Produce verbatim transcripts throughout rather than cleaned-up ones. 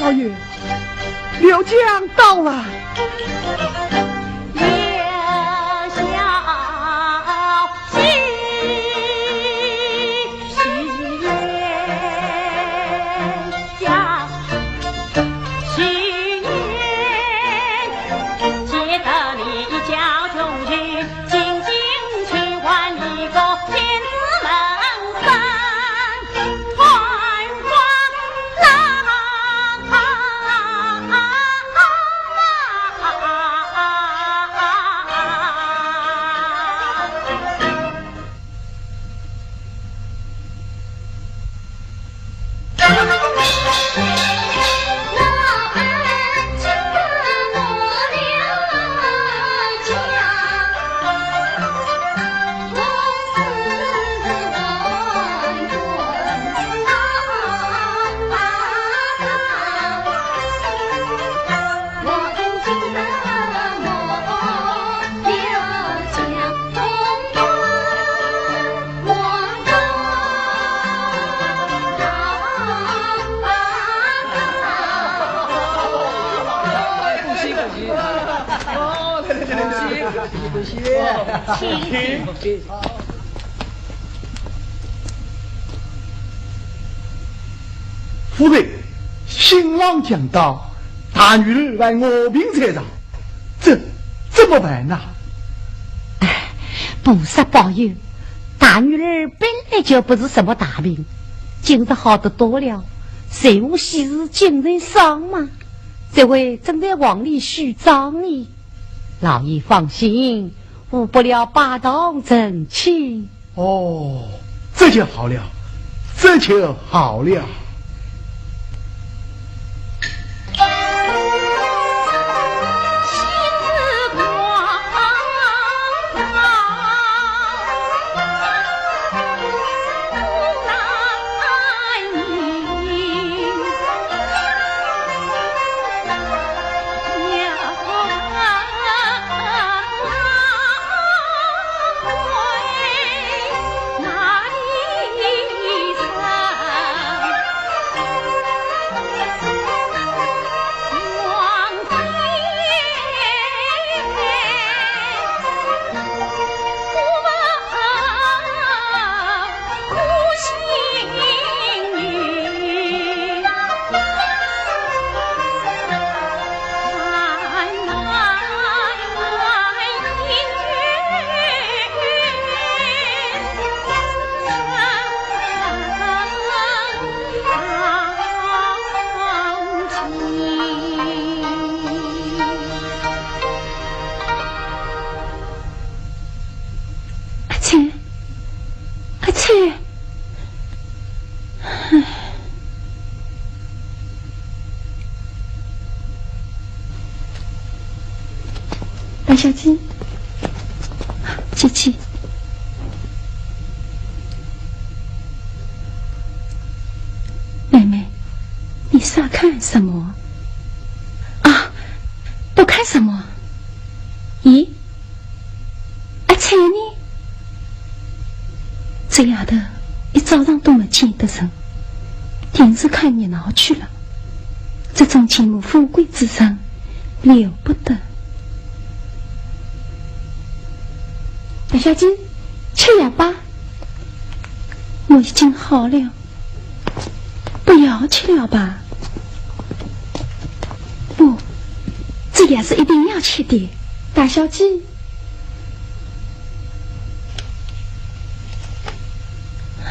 老爷，刘将到了。夫人，新郎将到，大女儿还卧病在床，这怎么办呐？哎，菩萨保佑，大女儿本来就不是什么大病，今日好得多了，随后喜事进门上嘛，这回正在房里许妆呢。老爷放心，误不了拜堂成亲。哦，这就好了，这就好了。阿翠，阿翠。唉。大小姐，姐姐。妹妹，你傻看什么？啊，不看什么。咦？ 阿翠呢？这丫头一早上都没见得人，定是看热闹去了。这种见慕富贵之人，了不得。大小姐，吃药吧。我已经好了。 不要吃了吧？不，这药是一定要吃的，大小姐。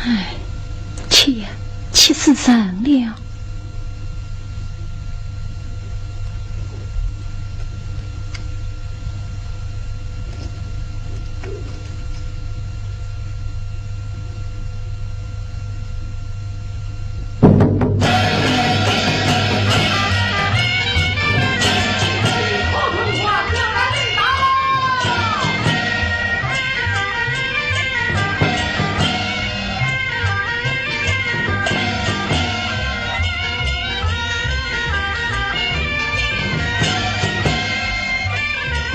唉，气呀，气死人了。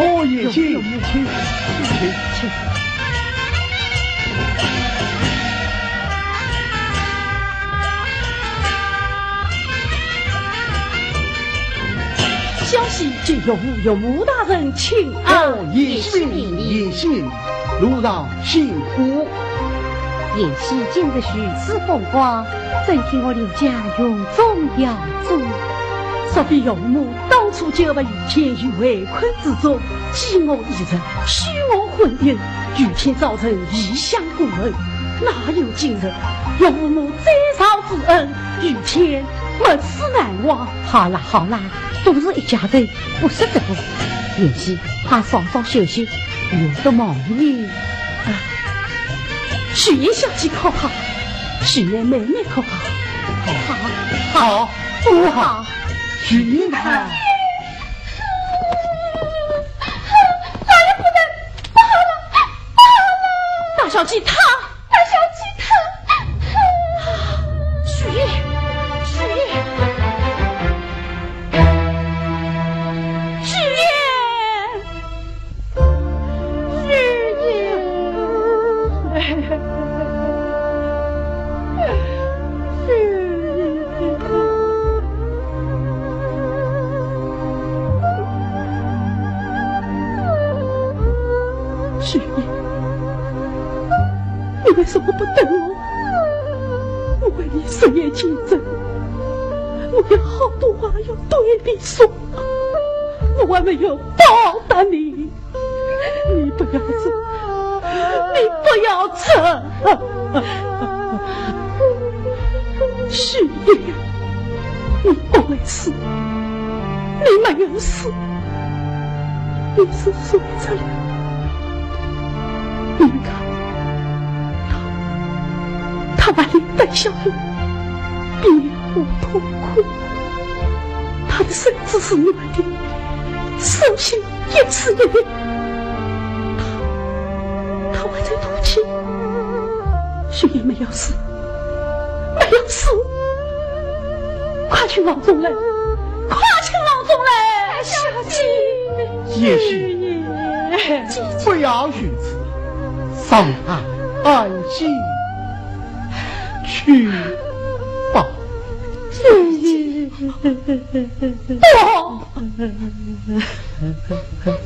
哦，也请，请，请。岳父岳母大人请安。哦，贤婿，贤婿，路上辛苦。贤婿今日如此风光，怎听我刘家荣宗耀祖？说非岳母当初救拔于谦于围困之中，寄我一人，许我婚姻，于谦早成异乡故门，哪有今日？岳父岳母再造之恩，于谦没齿难忘。好啦好啦，都是一家人，不说这个。贤婿，快稍稍休息，有得忙呢。啊，许仙小姐可好？许仙妹妹可好？好，好，不好？许仙她……老爷夫人，不好了，不好了！大小姐她…… 大小姐她……许仙，许仙，许仙，许仙，许仙。 许仙，你为什么不等我？我为你日夜兼程，我有好多话要对你说，我还没有报答你。你不要走，你不要走。许仙，你不会死，你没有死。 你是睡着了。你看，他，他满脸带笑容，面无痛苦。他的身子是暖的，手心也是热的。他，他还在吐气。许仙没有死，没有死。快请郎中来，快请郎中来。小姐。 贤婿，不要如此，让他安心去吧。不，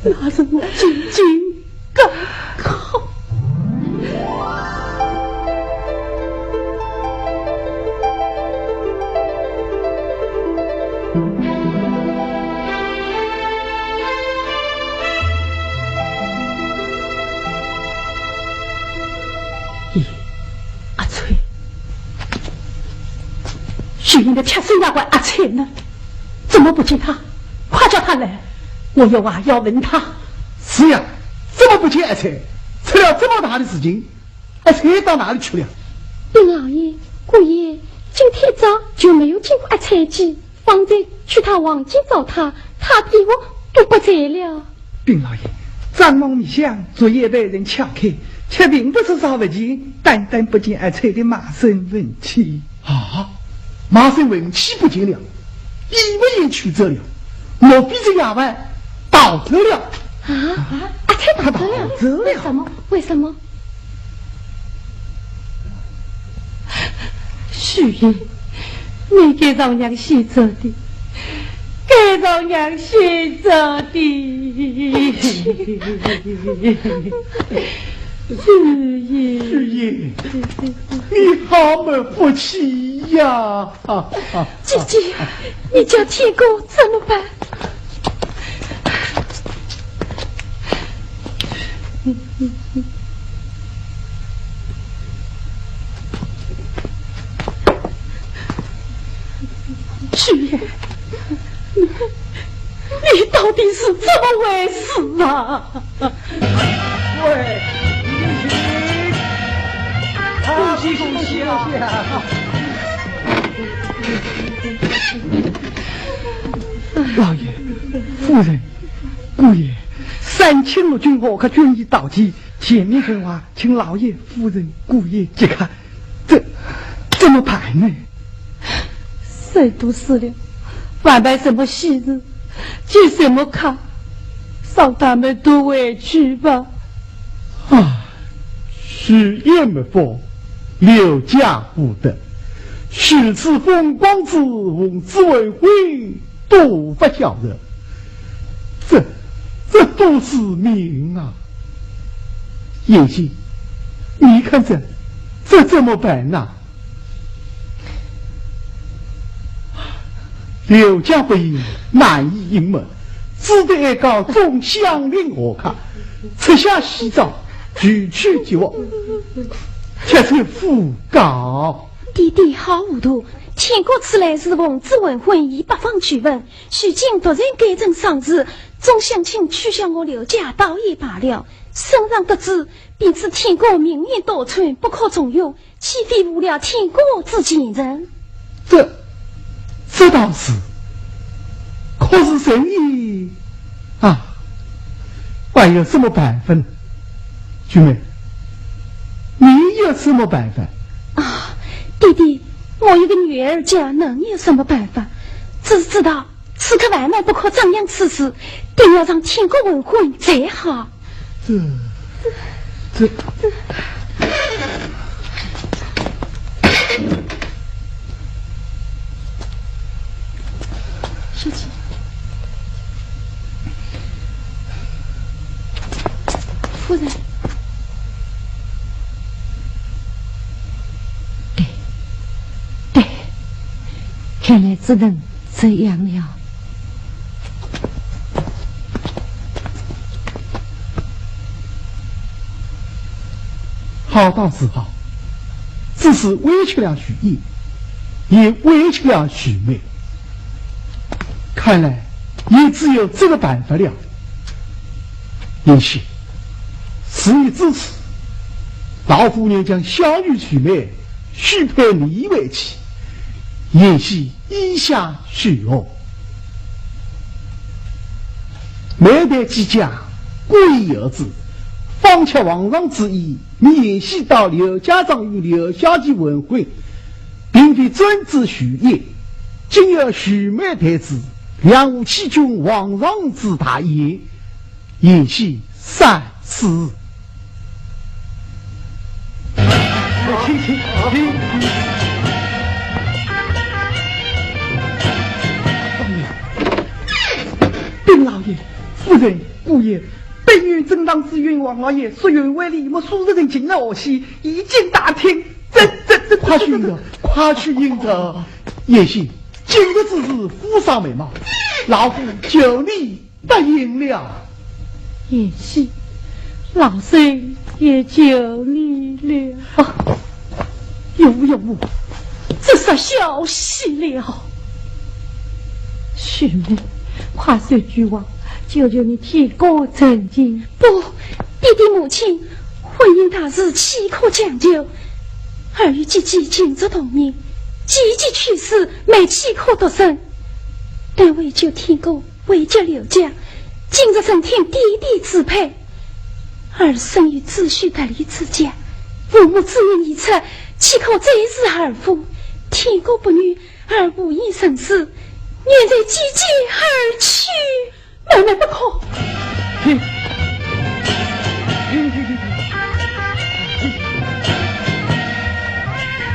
那是我进京赶考。 咦，阿翠，许仙的贴身丫鬟阿翠呢？怎么不见她？快叫她来，我有话要问她。是呀，怎么不见阿翠？出了这么大的事情， 阿翠到哪里去了？禀老爷、姑爷，今天早就没有见过阿翠姐，方才去她房间找她，她比我都不在了。禀老爷，账房里向昨夜被人撬开，却并不是啥物件，单单不见阿翠的卖身文契。啊，卖身文契不见了，衣服也取走了，莫非这丫鬟逃走了？啊，阿翠逃走了？逃走了。为什么？为什么？ 许仙，你该让娘先走的，该让娘先走的。许仙，许仙，你好没福气呀！姐姐，你叫天哥怎么办？ 许仙，你，你到底是怎么回事啊？喂，恭喜恭喜啊！老爷，夫人， 姑爷，三清六军豪客军已到齐，前面传话，请老爷、夫人、姑爷即刻，这怎么办呢？谁都死了，还办什么喜事，接什么客，让他们都回去吧。啊，许仙没福，刘家无德，许氏风光之，奉子为婚， 都不孝顺。不是命啊！贤婿，你看这，这怎么办呐？刘家不幸，难以隐瞒，只得告状向令下看，撤下喜状，求取吉凶，切出讣告。爹爹好糊涂，天官赐来是奉旨完婚，已八方求问，如今突然改正上旨，总想请取消我刘家倒也罢了，圣上得知，便知天官明言倒穿，不可重用，岂非误了天官之前程？这，这倒是，可是人也……啊，还有什么办法呢？菊妹，你有什么办法？啊，爹爹，我一个女儿家能有什么办法？只是知道此刻万万不可张扬此事，定要让天官完婚才好。这，这，这……小姐，夫人。对，对，看来只能这样了。 好倒是好，只是委屈了徐爷，也委屈了徐妹。看来也只有这个办法了。贤婿，事已至此，老夫人将小女徐妹许配你为妻，贤婿意下如何？ 妹台之家，贵有之，方却皇上之意，你贤婿到刘家庄与刘小姐完婚，并非专制许愿，今有许妹台之，两无欺君皇上之大义，贤婿三思。 请，请，请。禀老爷，夫人，姑爷，本院正堂之冤枉老爷，说冤枉李某数十人进来贺喜，已经大厅，这，这，这，快去迎着，快去迎着。贤婿，今日之事，夫上美貌，老夫求你 答应了。贤婿，老身也求你了。啊，岳父，岳父，这是小喜了。许妹，快说句话，求求你天公成亲。不，爹爹母亲，婚姻大事岂可强求？儿与姐姐情结同命，姐姐去世，妹岂可独身？但为救天公， 为救刘家，今日曾听爹爹之配。儿身与子虚隔离之家，父母之命已出，岂可再侍儿父？天公不允，儿无言成事，愿随姐姐而去，妹妹不可。停！停，停，停，停！停！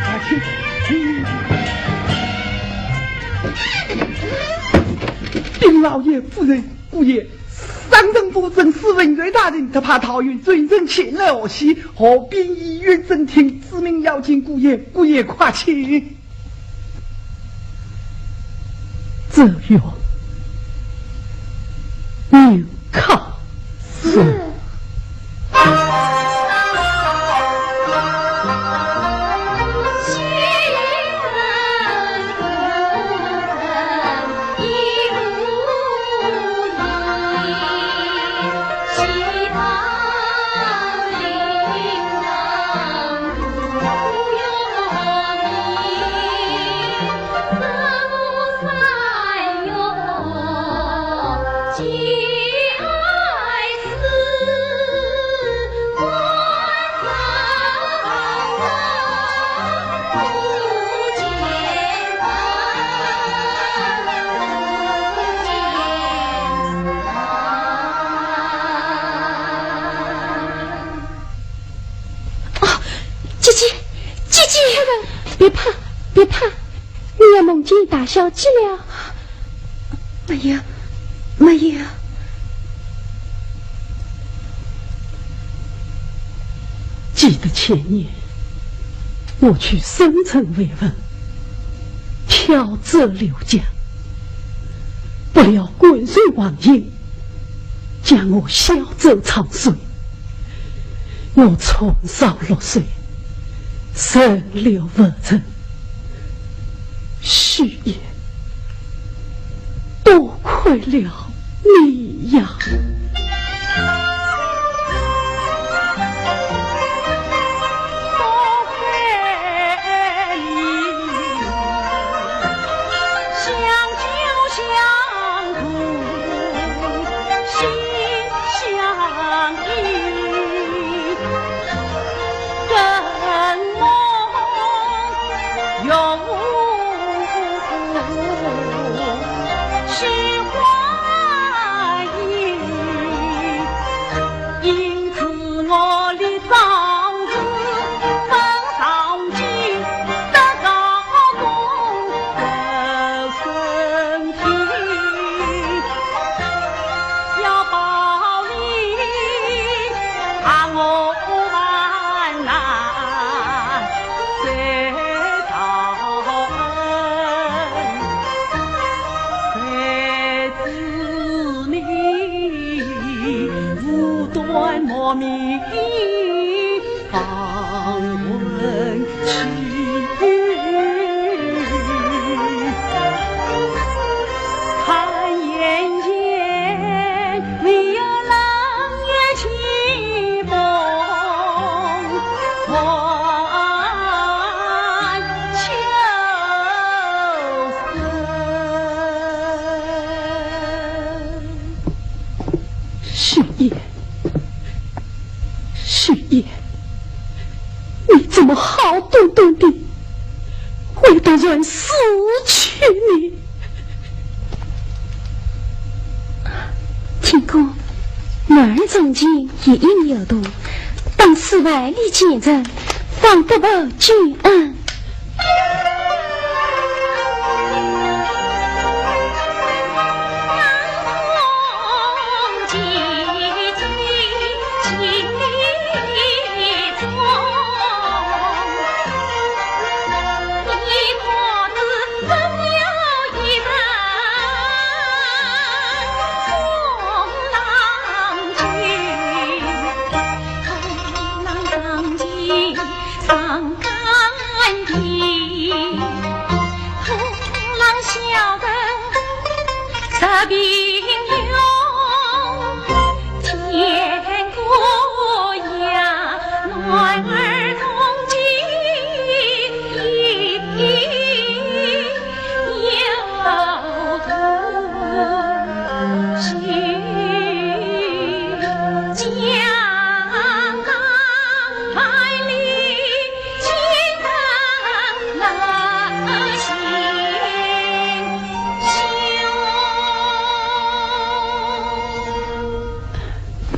啊，停！停！禀老爷、夫人、 姑爷，上城府正司文瑞大人特派道员专程前来贺喜，河边医院正厅，知命要紧，姑爷，姑爷快请。这样，你看是？哦，姐姐，姐姐，别怕，别怕，你也梦见大小姐了？没有，没有。记得前年，我去省城慰问，巧走刘家，不料官船横行，将我小舟唱碎。我重烧绿水，人留无存。许仙，多亏了你呀！许仙，许仙，你怎么好端端的会突然死去呢？天公，男儿从前一应有度，当时万里前程，方得报君恩。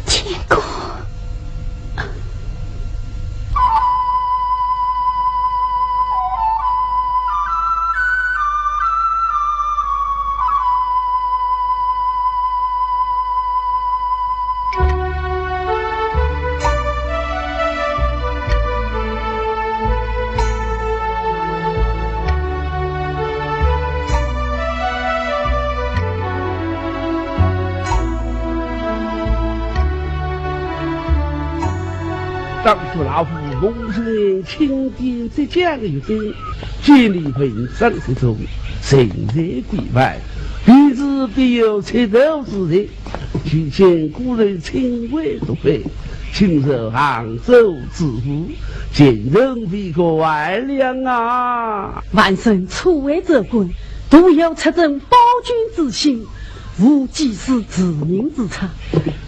天公。当初老夫奉承钦点浙江御史，建立文章集中，存在规范，平时必有出头之日， 提前古人亲为主配，请受杭州知府，前程未可限量啊！万岁初为州官，徒有出征保军之心，无济世治民之策。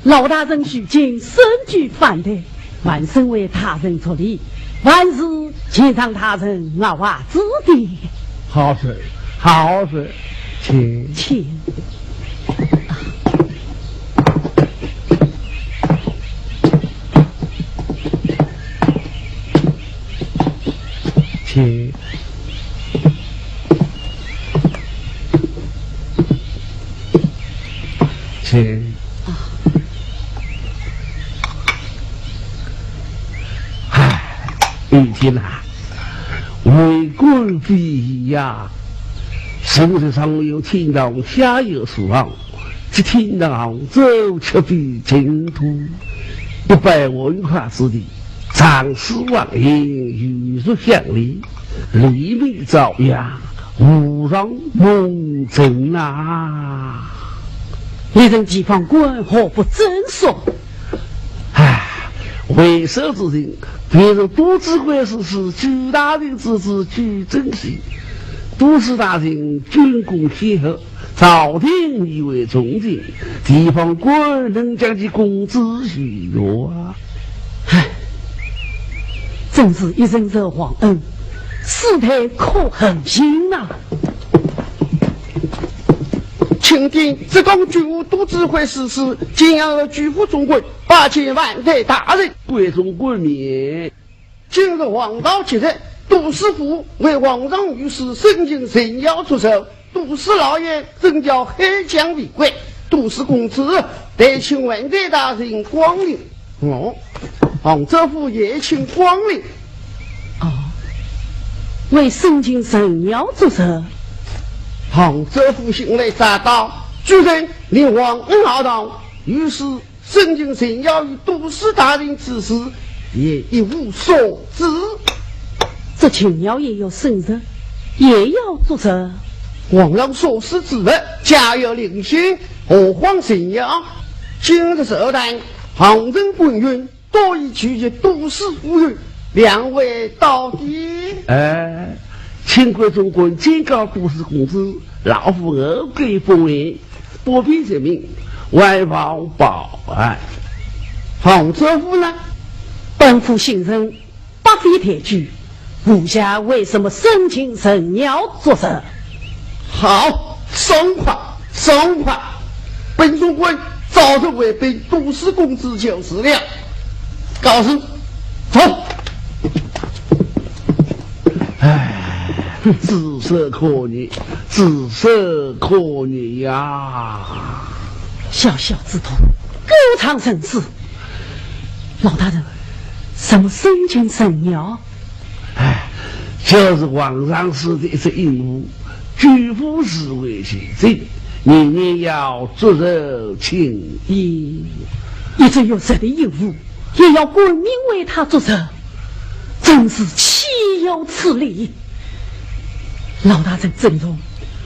老大人如今身居藩台， 万岁为大人出力，万事全仗大人额外指点。好说，好说，请。请。请。 请。啊。雨天啊，为官非易呀，人在上有厅堂，下有书房，这厅堂杭州七品净土，一百万块之地，藏书忘形，玉石项链，黎明朝阳，无上梦境啊！你等地方官何不振作？唉，为首之人，便是都指挥使司朱大人之子朱宸贤。都指大人军功显赫，朝廷以为重臣，地方官能将其公之许愿啊？唉，真是一人受皇恩，世代可恨心呐！请听浙江军务都指挥使司，景阳侯朱府总管拜见万岁大人。跪中跪免。今日皇朝吉日，都师府为皇上御史申请神庙祝寿，都师老爷正叫海江为官，都师公子代请万岁大人光临。哦，杭州府也请光临。哦，为申请神庙祝寿。杭州府信来早到，居然连皇恩浩荡，御史 申请神庙与都师大人之事，也一无所知。这请庙也要神职，也要祝寿。皇上所赐之物，皆有灵性，何况神庙？今日寿诞，杭州官员多以聚集都师府院，两位到底？哎，请跪中跪，见告都师公子，老夫后跪奉命， 不必谢命，外望保安。杭州府呢？本府姓陈，不必抬举，部下为什么申请神庙祝寿？好，爽快，爽快！本总管照实回禀都师公子就是了。告辞，走。 唉，至寿可逆，至寿可逆呀！小小之徒，狗仗人势。老大人，什么申请神庙？唉，就是皇上赐的一只印符，举步是为其政，年年要祝寿庆典。一只玉石的印符， 也要官民为他祝寿，真是岂有此理！老大人珍重，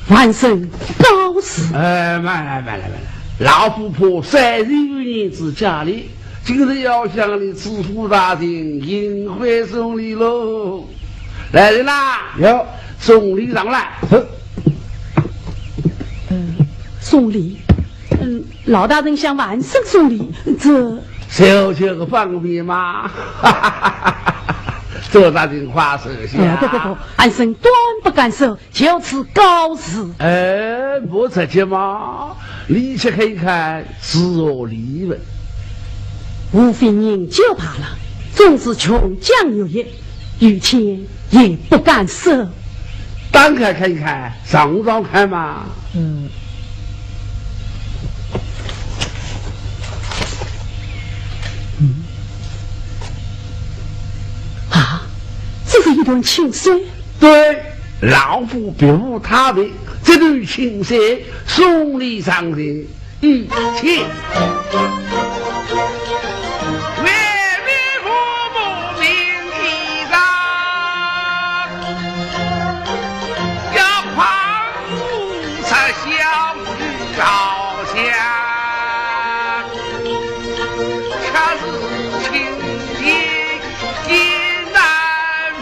晚生告辞。哎，慢来，慢来，慢来！老夫怕三十余年之佳礼，今日要向你知府大人幸会送礼喽。来人呐，有，送礼上来。是。嗯，送礼。嗯， 老大人向晚生送礼，这……这个方便吗？周大人花手下。哎，不不不，晚生断不敢受，就此告辞。哎，不着急嘛，你且看一看，是何礼物？无非银九罢了，总是琼浆玉液， 玉钱也不敢收。打开看一看，尝尝看嘛。嗯。嗯。啊，这是一段亲书。对，老夫别无他别，这段亲书送礼上人。 一起。为民父母命以上，要匡扶着小儿好像，却是亲情 也难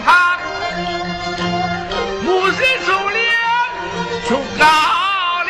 怕，母亲做了就高了。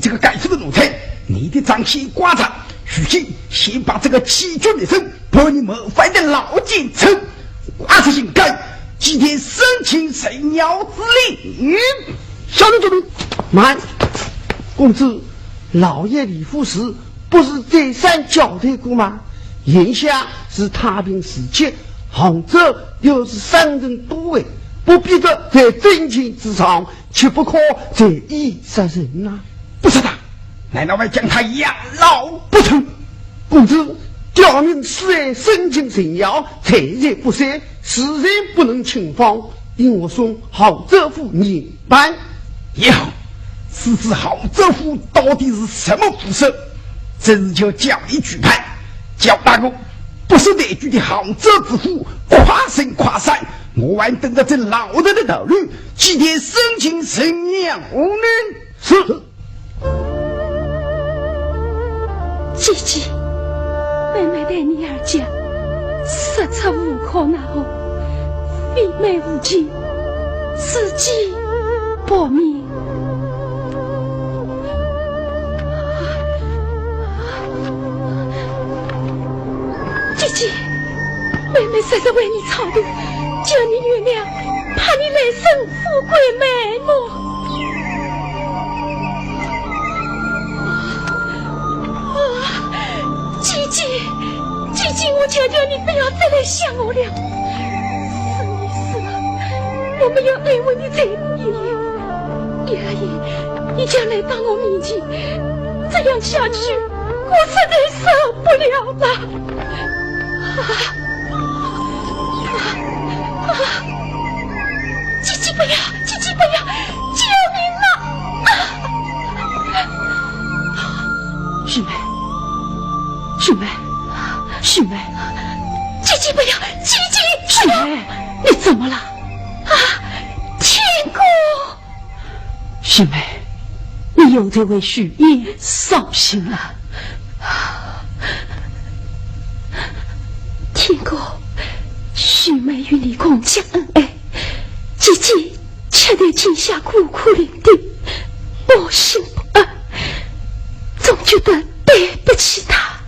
这个该死的奴才，你的账先挂着，许仙先把这个欺君灭首、迫你谋反的老奸臣，挂出刑盖，祭奠生擒神妖之令。小人遵命。慢，公子，老爷李副使不是再三交代过吗？眼下是太平时节，杭州又是商人多为，不必得在军情之上， 岂不可再以杀人呐？不杀他，难道还将他养老不成？公子，刁民私暗生擒神妖，罪在不赦，时辰不能轻放，因我送杭州府严办。也好，此次杭州府到底是什么府署？这事就交你去办。焦大哥，不识抬举的杭州知府，快审快审，我还等着这老贼的头颅，祭奠生擒神妖呢。 是。姐姐，妹妹待你二家，实在无可奈何，非妹无情，是姐薄命。姐姐，妹妹实在为你操心，求你原谅，盼你来生 富贵满门。啊，姐姐，姐姐，我求求你不要再来想我了。是你死了，我没有安慰你再过一夜。一而夜，你就来到我面前，这样下去，我实在受不了了。啊，啊，啊，姐姐不要， 姐姐不要，救命啊！许梅，许梅，许梅，姐姐不要，姐姐！许梅，你怎么了？啊，天哥！许梅，你又在为许仙伤心了。天哥，许梅与你共结恩爱， 姐姐却在井下苦苦伶仃，我心不安，总觉得对不起她。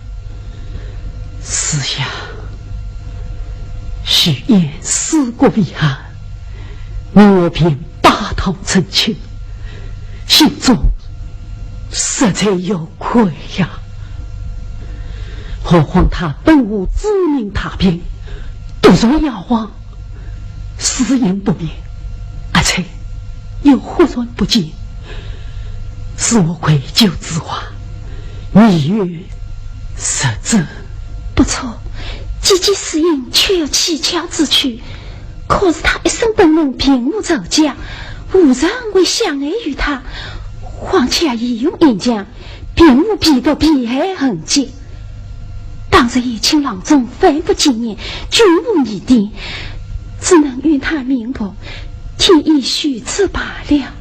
是呀，许仙尸骨未寒，你我并拜堂成亲，心中实在有愧呀。何况他本无知名大病，独坐摇晃， 死因不明，而且又忽然不见，使我愧疚之怀，未有实证。不错，姐姐死因确有蹊跷之处，可是她一生本分并无丑角，无人会相爱于她，况且仪容坚强，并无被盗被害痕迹。 当时延庆郎中反复进言，均无疑点，只能怨他命薄，天意如此罢了。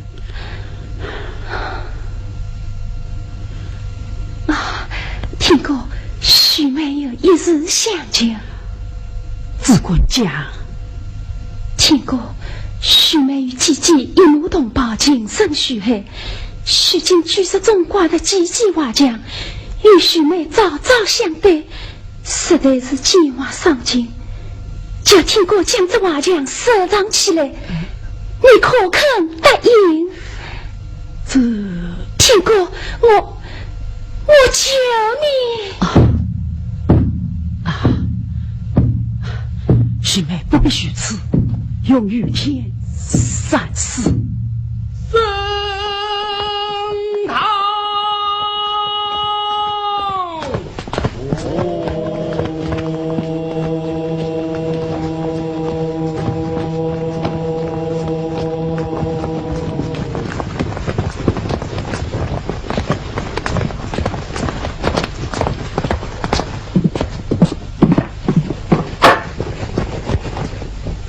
啊，天哥，许妹有一事相求。只管讲。天哥，许妹与姐姐一母同胞，情深似海， 如今居室中挂着几记画像，与许妹朝朝相对，实在是见怪伤情。求天哥将这画像收藏起来，你可肯答应？这，天哥，我，我求你。啊，啊，许妹不必如此，容有天善思。 升堂。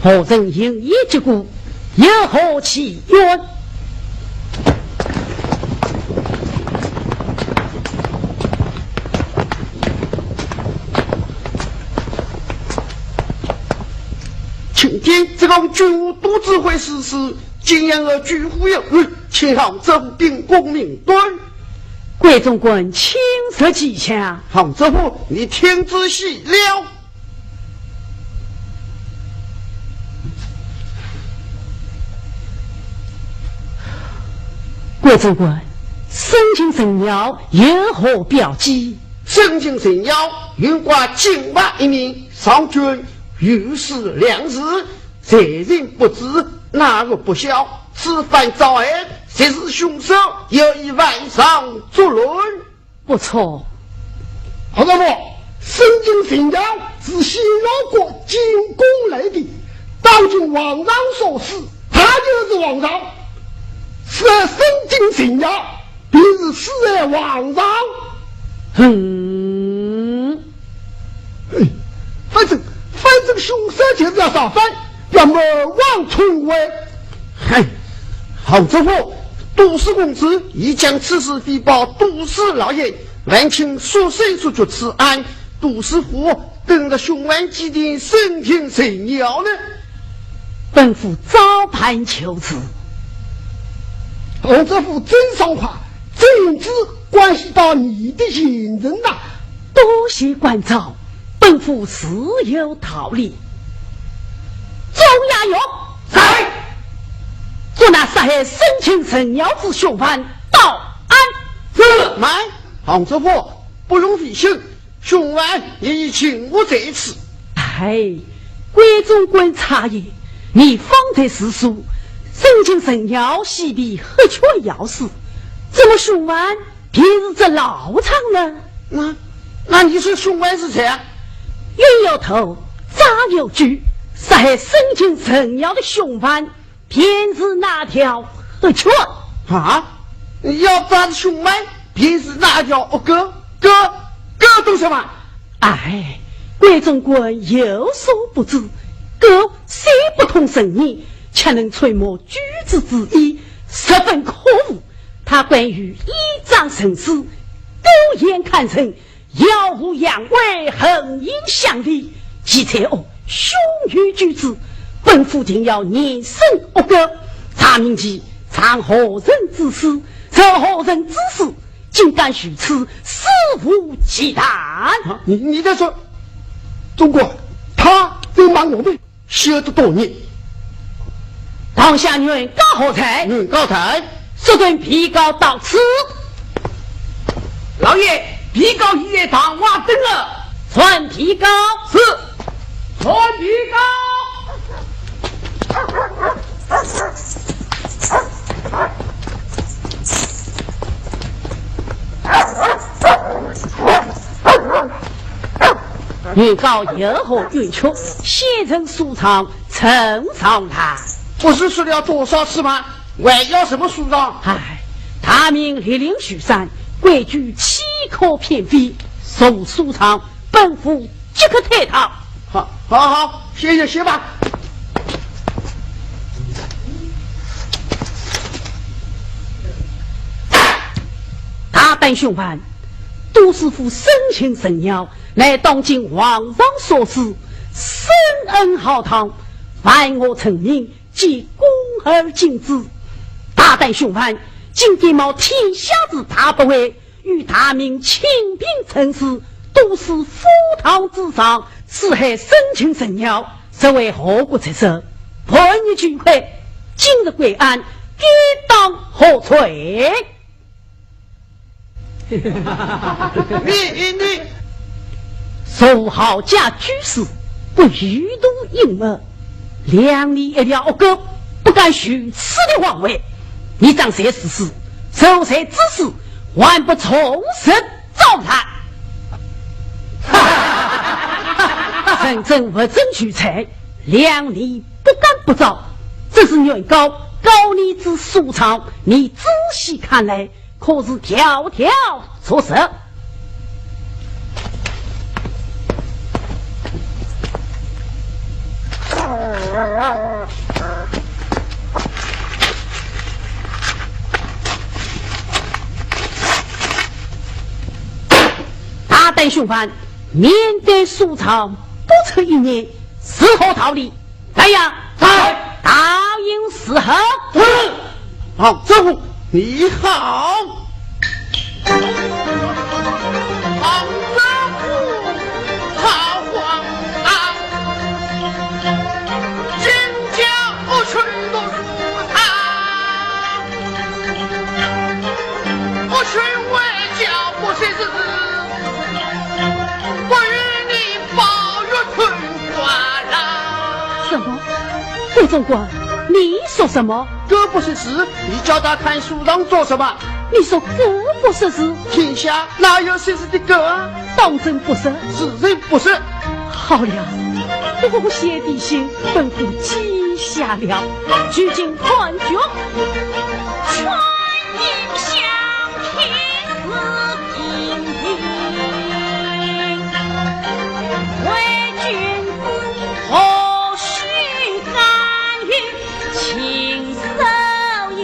何人行医结果？ 有何奇冤？请听，这个军务都指挥使是景阳侯朱虎有案，请上奏禀功名官。关总管，请入见驾。杭州府，你听仔细了。关总管，生擒程咬有何表记？生擒程咬，云怪金牌一名，上卷御史两字， 罪名不知，哪个不晓？此番招案，谁是凶手？有意犯上作乱。不错。杭州府，生擒程咬是西凉国进宫来的，当今皇上所赐，他就是皇上。是生擒程咬， 便是死在皇上。嗯。哎，反正，反正凶手就是要造反，要谋王篡位。嗨，杭州府，都司公子已将此事禀报都司老爷，烦请速审速决此案。都司府等着凶犯几天，生擒程咬呢？本府照办就旨。杭州府真爽快，这案子关系到你的前程呐。多谢关照，本府自有道理。周亚勇。在。捉拿杀害生擒程咬之凶犯，到案。是。慢，杭州府，不容费心， 凶犯也已擒获在此。哎，关总管察言，你方才是说生擒程咬西边黑圈要死，怎么凶犯便是这老张呢？那，那你说凶犯是谁啊？冤有头，债有主，杀害生擒程咬的凶犯 便是那条黑圈。啊？要抓的凶犯，便是那条恶狗，狗，狗懂什么？哎，关总管有所不知，狗虽不通人言，却能揣摩君子之意，十分可恶。他惯于倚仗人势，狗眼看人， 耀武扬威，横行乡里，其罪恶，凶有举止。本府定要严审恶狗，查明其藏何人之私，做何人之事，竟敢如此，肆无忌惮。啊，你，你在说，总管，他在骂我们？ 休得多言。堂下原告何在？原告在。速传被告到此。老爷，被告已在堂外等了。传被告。是。传被告。 原告有何冤屈，先呈诉状呈上来。不是说了多少次吗？还要什么诉状？唉，大明莅临许山，规矩岂可偏废？呈诉状，本府即刻退堂。好，好，好，歇一歇吧。 大胆凶犯，都司府生擒程咬，乃当今皇上所赐，深恩浩荡，犯我臣民，皆恭而敬之。大胆凶犯，竟敢冒天下之大不韪，与大明清兵陈氏，都司府堂之上，私害生擒程咬，实为何国贼首，叛逆军魁，今日归案，该当何罪？ 你，你，你，受豪家居士，不于途隐没，谅你一条恶狗，不敢如此的妄为。你张三死时，受罪之时，还不从实招来？人证物证俱在，谅你不敢不招。这是原告告你之诉状，你仔细看来， 可是条条作实。大胆凶犯，面对诉状不出一言，是何道理？ 来呀，在。答应伺候。是。好，这回你好。好丈夫好皇啊，金家恶棍读书他，不许外交不识字，不与你抱月春花啦。什么？顾总管，你说什么？ 哥不识字，你教他看书上做什么？你说哥不识字？天下哪有识字的哥啊？当真不识？自然不识。好了，不写的信本该记下了，如今看局，全因相片是定定，为君子何须干预 禽兽矣。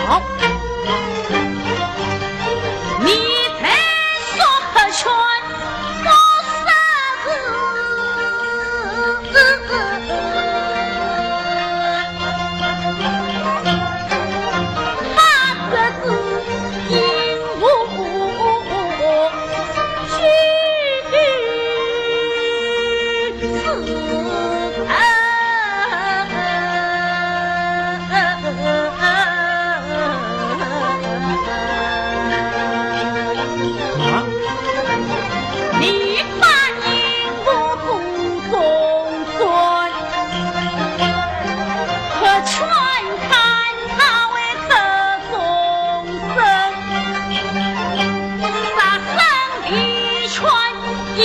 好，你再说下去， 啊？你答应我不中断，可全看他为可中生，杀生的权益。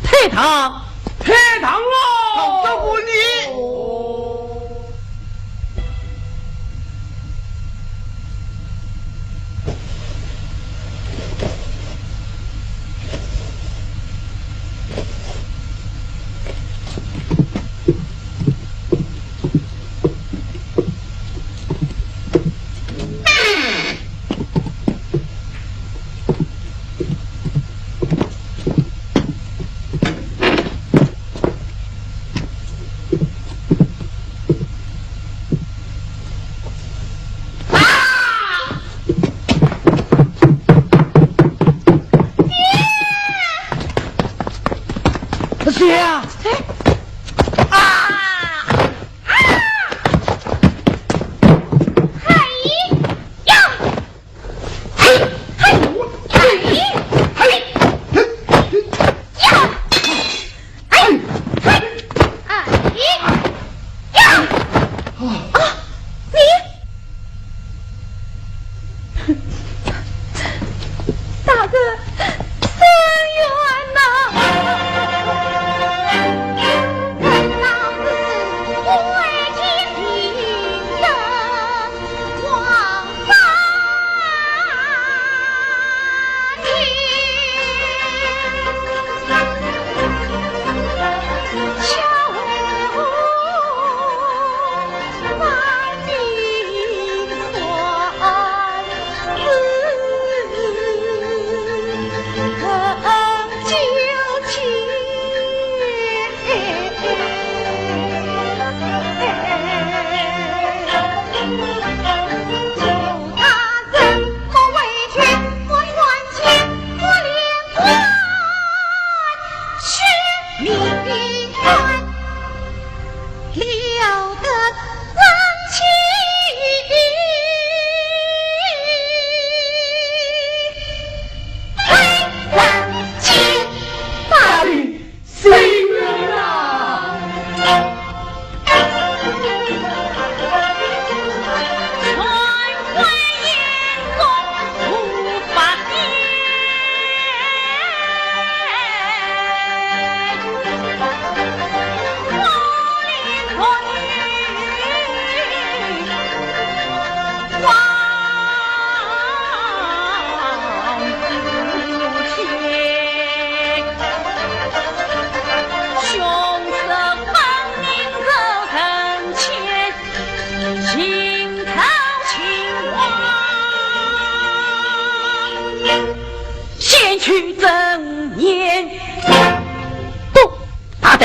退堂。退堂喽！好，这不你。 谁呀？哎，啊！啊！哎呀！ 大哥，伸冤呐！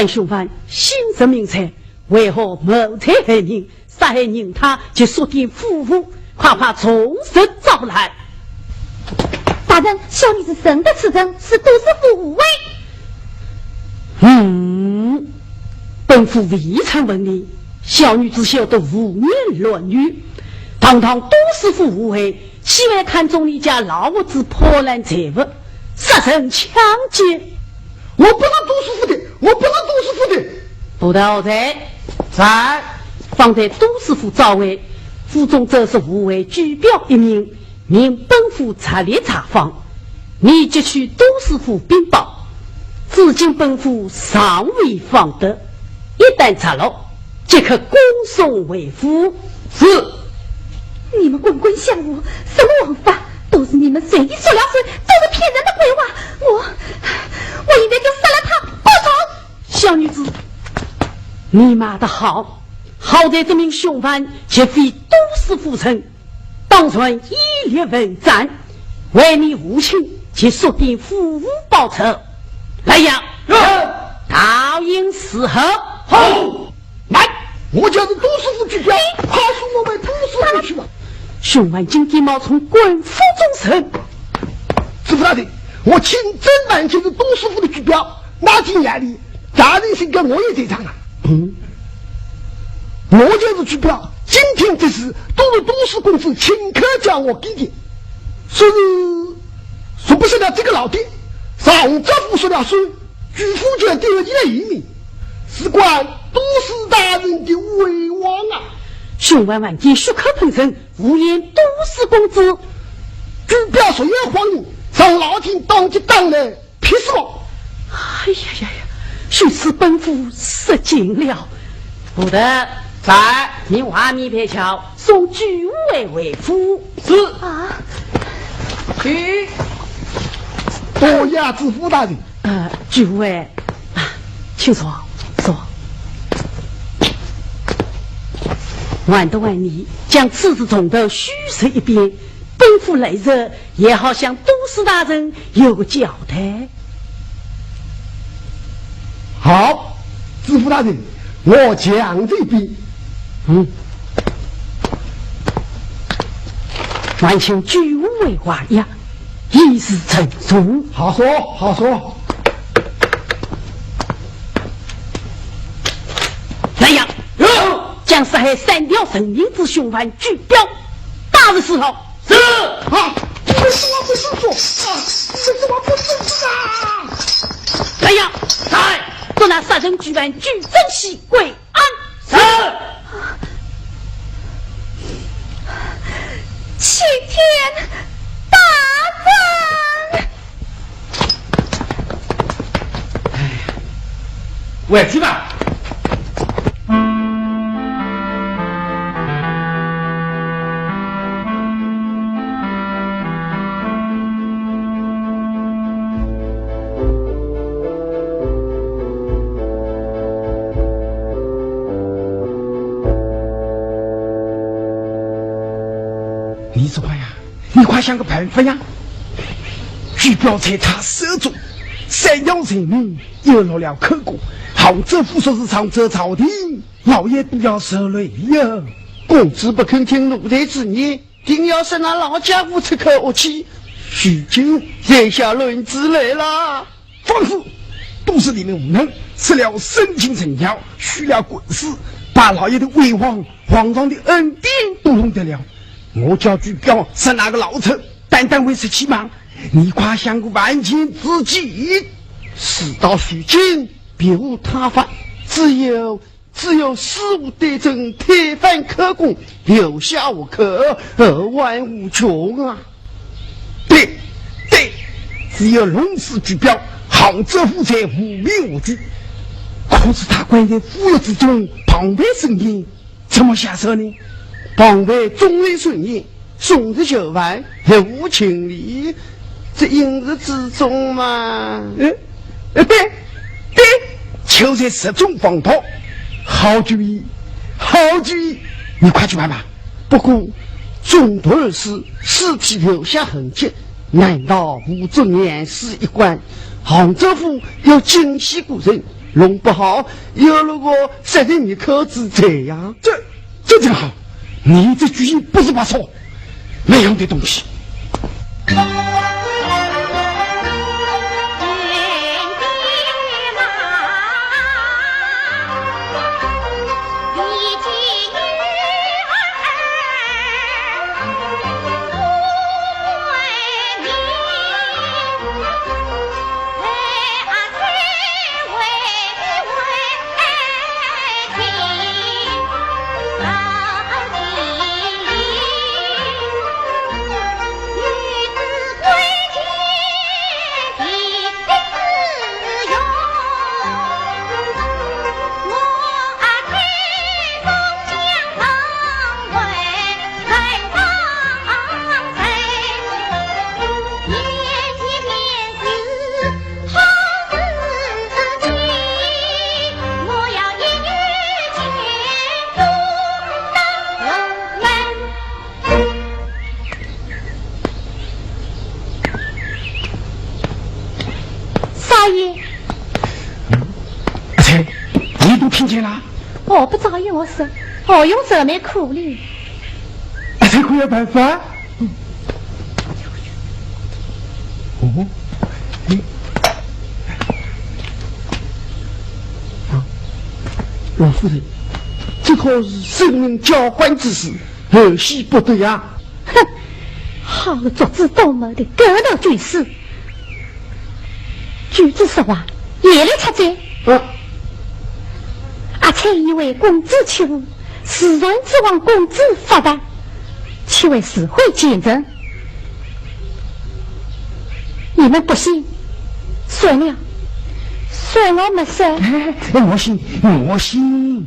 凶犯，姓甚名谁？为何谋财害命？杀害人他及宿店夫妇，快快从实招来。大人，小女子认得此人，是杜氏府无为。嗯，本府未曾问你，小女子晓得胡言乱语，堂堂杜氏府无为，岂会看中你家老屋子破烂财物，杀人抢劫？我不是杜氏府的，我不是杜氏府的。不得好罪。在。方才杜氏府招会，府中只是无为举表一名，命本府着力查访。你即去杜氏府禀报，至今本府尚未访得，一旦查落，即刻公送回府。是。你们官官相护，什么王法？都是你们随意说了算，都是骗人的鬼话。我，我应该就杀了他，报仇。小女子，你骂得好，好在这名凶犯绝非杜氏府人，当然以力问斩，为你无情，及宿店夫妇报仇。来呀，有。倒影伺候。好。慢，我叫人杜氏府举表，快送我回杜氏府去吧。凶犯今天冒充官府中人。知府大人，我亲自办就是杜氏府的举表，那天夜里，大人是跟我也在场啊。嗯。我就是举表，今天这事都是杜氏公子亲口叫我给的，说是，说不是了这个老店，上这府说了算，举府就要第二天来移民，事关杜氏大人的威望啊。凶犯万金血口喷人，胡言杜氏公子。举表说也谎言，让老天当即打来， 劈死我！哎呀呀呀，如此本府失敬了。不得，在。你外面别瞧，送举护卫回府。是。啊。去。多谢知府大人。呃，举护卫，啊，请坐，坐。还得还你，将此事从头叙述一遍，本府来日也好向杜氏大人 有个交代。好，知府大人，我讲这边。嗯。还请举护卫还押，以示陈重。好说，好说。来呀，有。将杀害三条人命之凶犯举表，打入司牢。 是。啊，你们怎么不是说？啊，你们怎么不是说啊？来呀，来，捉拿杀人举犯，举证洗归案。是。青天大人！ 哎呀，回去吧。你说呀， 你快想个办法呀！举表在他手中，三条人命又落了口供，杭州府说是上奏朝廷，老爷都要受累呀。公子不肯听奴才之言，定要杀那老家伙出口恶气，如今在下论资来了。 放肆！都是你们无能，吃了生擒人妖，虚了官司，把老爷的威望、皇上的恩典都弄丢了。我叫举表杀那个老贼，单单为十七万，你快想个万全之计。事到如今，别无他法，只有 只有死无对证，推翻口供，留下活口，后患无穷啊！对，对，只有弄死举表，杭州府才无凭无据。可是他关在府狱之中，旁白审讯，怎么下手呢？旁白终日审讯， 送至囚房，毫无情理，这应是之中嘛。哎，哎，对，对，就在这种房头，好主意，好主意，你快去办吧。不过，中毒而死，尸体留下痕迹，难道无足验尸一关？杭州府要惊喜故人，弄不好又落个杀人灭口之罪呀。这，这正好，你这主意不是白说，没用的东西。少爷，阿才，你都听见了？我不早与我说，我用这没苦力。阿才可有办法？哦，哎，啊，老夫人，这可是性命交关之事，后喜不得呀。哼，好个足智多谋的狗头军师！ 君子说话，也来插嘴。嗯。阿才以为公子欺父，自然指望公子发达，岂会自毁前程？你们不信？算了，算我没事。哎，我信，我信。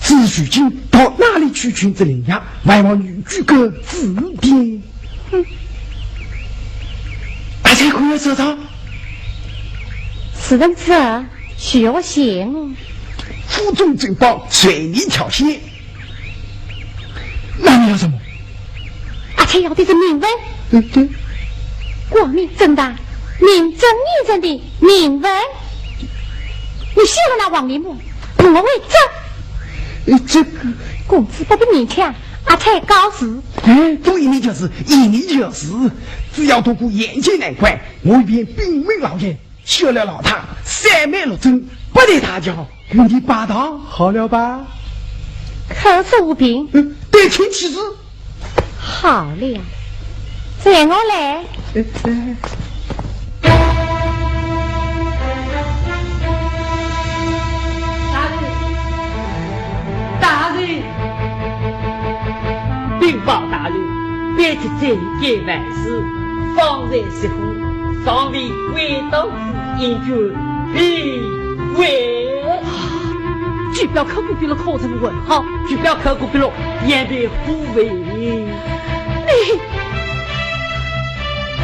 至于如今到哪里去寻这灵药，还望女婿哥指点。 哼，阿才可有说道？是人之儿，学仙哦。府中珍宝，随你挑选。那你要什么？阿才要的是铭文。嗯，对。光明正大，名正言顺的铭文。你信了那王林木，我会这。呃，这个，公子不必勉强，阿才告辞。 哎，都依你就是，依你就是，只要渡过眼前难关，我一片禀明老爷，休了老大，三媒六证，八抬大轿，与你拜堂，好了吧？口说无凭。嗯，对天起誓。好了，随我来。哎，哎。 大人，大人，禀报大人，卑职再见万岁，方才失火，尚未归到此，因君必悔。啊，举表刻过笔了，可曾问好？举表刻过笔了，言必不悔。 你，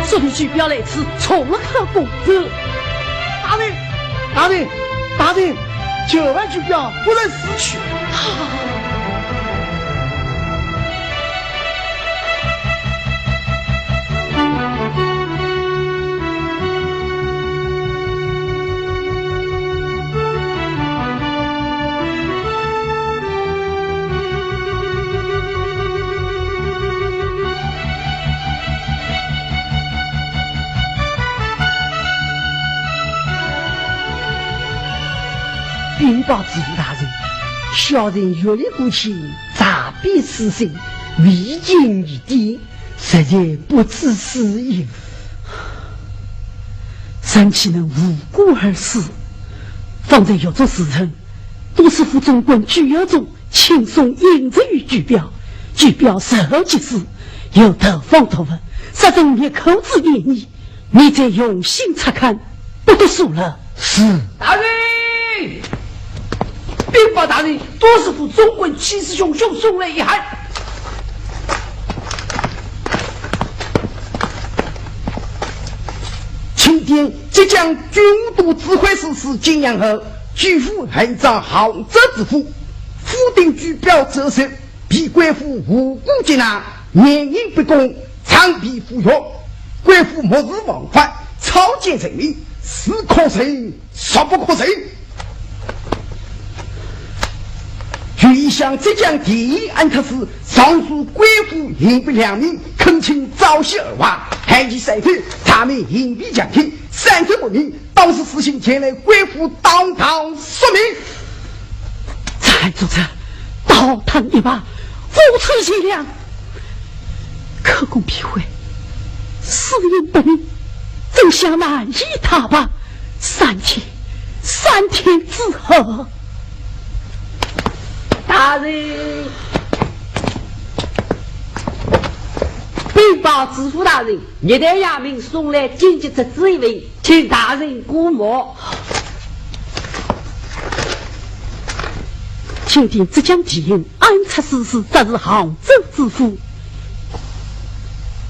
说你举表来此，从了刻过。是。大人，大人，大人，九万举表不能私取。啊！ 禀报知府大人，小人月令孤清，诈边私信，未尽一点，实在不知死因。人岂能无辜而死？方才有着时辰，都师府总管居要中 轻松应着于举表，举表事后即死，有投放毒物，杀人灭口之嫌疑，你再用心查看，不得疏漏。是。大人，禀报大人，都师府总管戚师兄凶凶来一害。钦点浙江军都指挥使司景阳侯，举府横占杭州知府， 府定举表奏折，被贵府无故接纳，严刑逼供，杖毙赴狱。贵府目视王法，草菅人命，是可忍，孰不可忍？刘义祥即将提案出事，上书贵府刑部两名，恳请昭雪二话，限期三日，查明刑部详情，三日不明，当时私信前来贵府当堂说明。蔡主子，倒退一步，无出贤良。口供必毁，死因不明，真相难以大白。三天，三天之后。大人，禀报知府大人， 热带夜明送来紧急出子一封，请大人过目。钦点浙江提刑，案出事实则是杭州知府。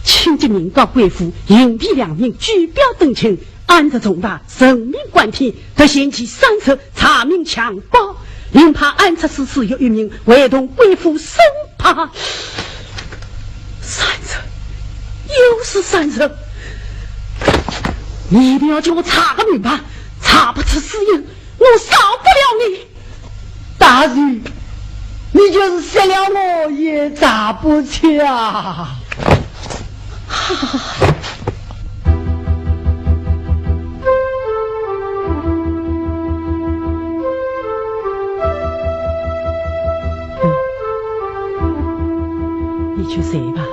钦即明告贵府，刑部两名，举表登清，案值重大，人命关天，特限期三日查明详报。另派案出事书有一名，会同贵府审 判。三日，又是三日。你一定要叫我查个明白，查不出死因，我饶不了你。大人，你就是杀了我也查不出啊！你去睡吧。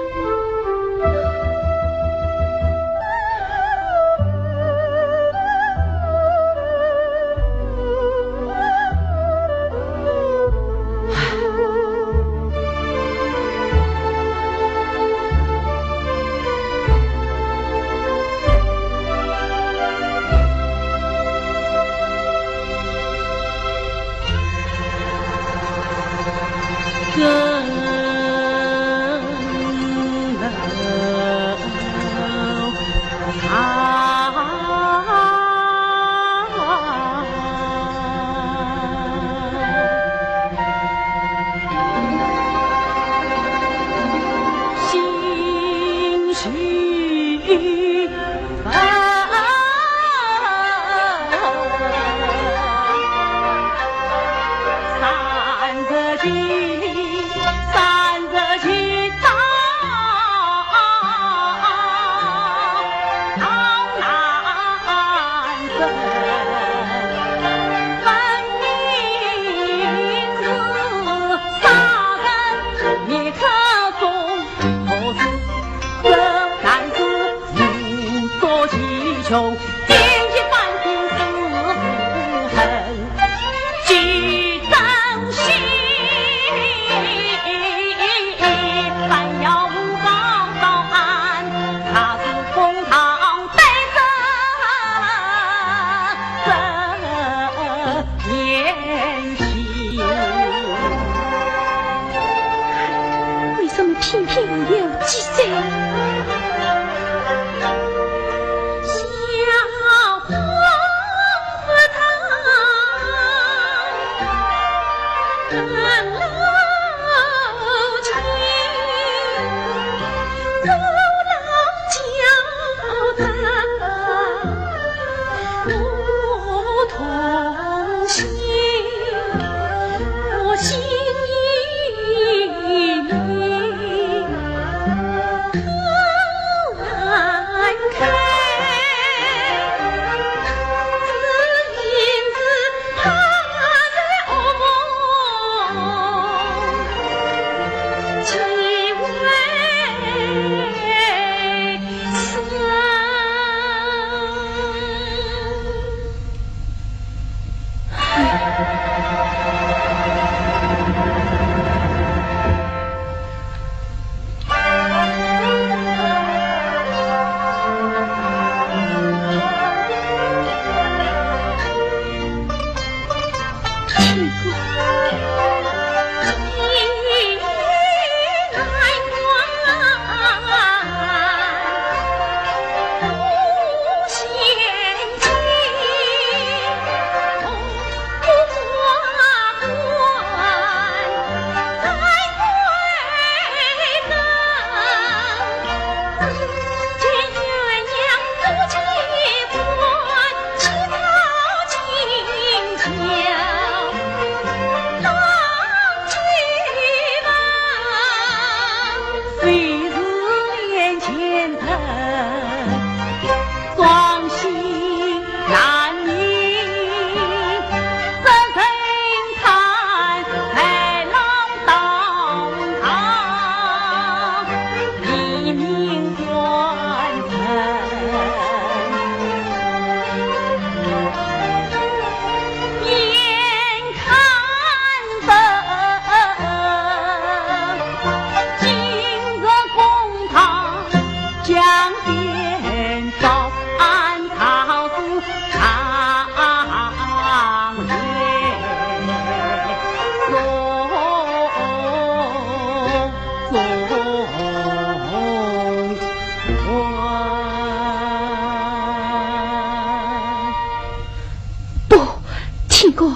天哥，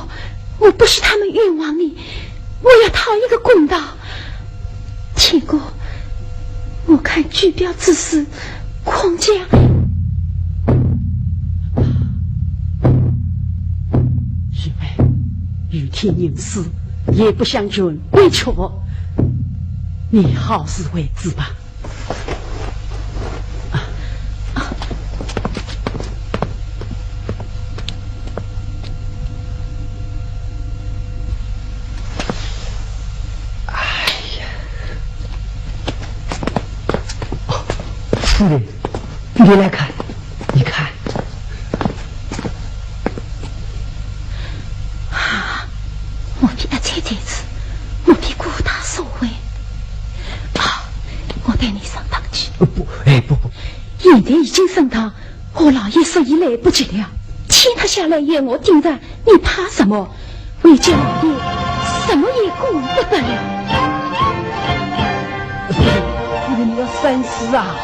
我不许他们冤枉你，我要讨一个公道。天哥，我看举表之事，恐将……玉妹，于天凝死，也不想全委屈我，你好自为之吧。哎呀，夫人，你来看，你看。啊，莫非阿才在此？莫非顾大所为？啊，我带你上堂去。不，哎，不不。现在已经升堂，何老爷说已来不及了。天塌下来要我顶上，你怕什么？为救老爷，什么也顾不得了。夫人，你要三思啊！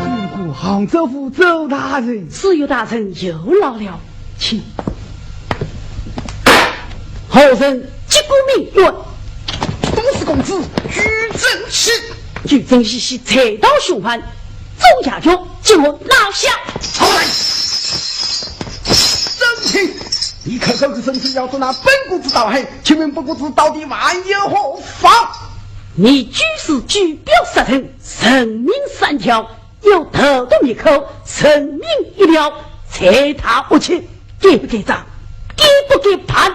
见过杭州府周大人。知县大人有劳了，请。何人？接过命令。公子公子，举证起。举证起，是菜刀凶犯周亚军，将我拿下。好来。周青，你口口声声要捉拿本公子倒海，请问本公子到底犯有何妨？你居士举表杀人，人命三条，有投毒灭口，人命一条，罪大恶极，该不该斩？该不该办？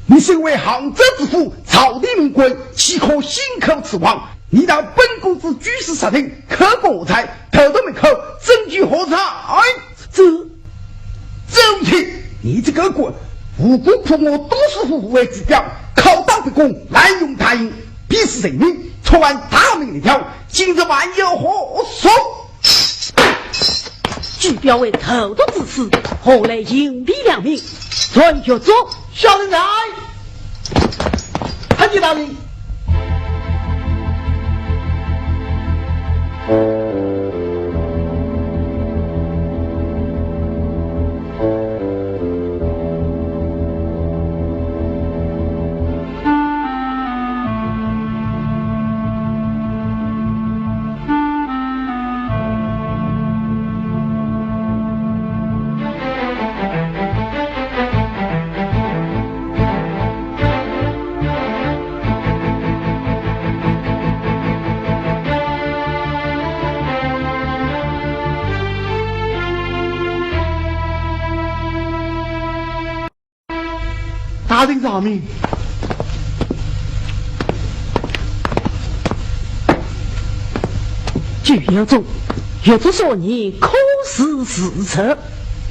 你身为杭州知府，朝廷命官，岂可信口雌黄？你道本公子居士杀人，口不择言，投毒灭口，证据何在？这周青，你这个官，无故扣我董师府护卫举表，敲打逼供，滥用大刑，逼死人民，触犯大明律条，今日犯有何数？举表为投毒之事，何来刑逼良民？传獄中。小人在。参见大人。大人饶命！举表中，有这少年可是自首？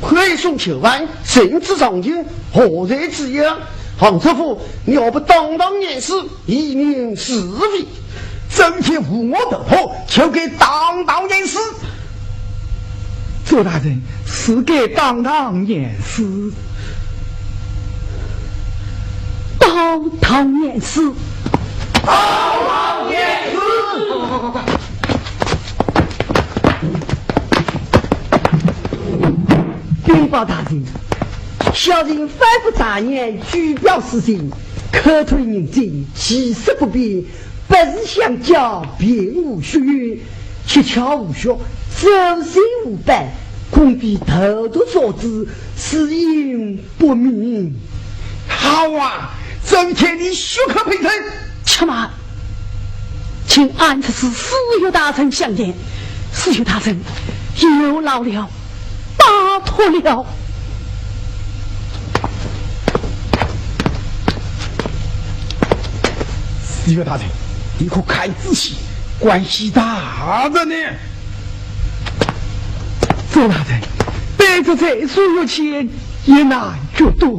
快送囚犯，绳之上刑，何罪之有？杭知府，你何不当堂验尸，以明是非？周青无辜逃脱，就该当堂验尸。周大人，是该当堂验尸。当堂验尸。当堂验尸。禀报大人，小人反复查验举表事情，口吐人证，其实不便，不时相交，并无血缘，七窍无血，周身无斑，恐被投毒所致，死因不明。好啊，周青你血口喷人！且慢！请按察使司学大人相见。司学大人，有劳了，拜托了。司学大人，你可看仔细，关系大着呢。周大人，卑职在司学前，一难决断。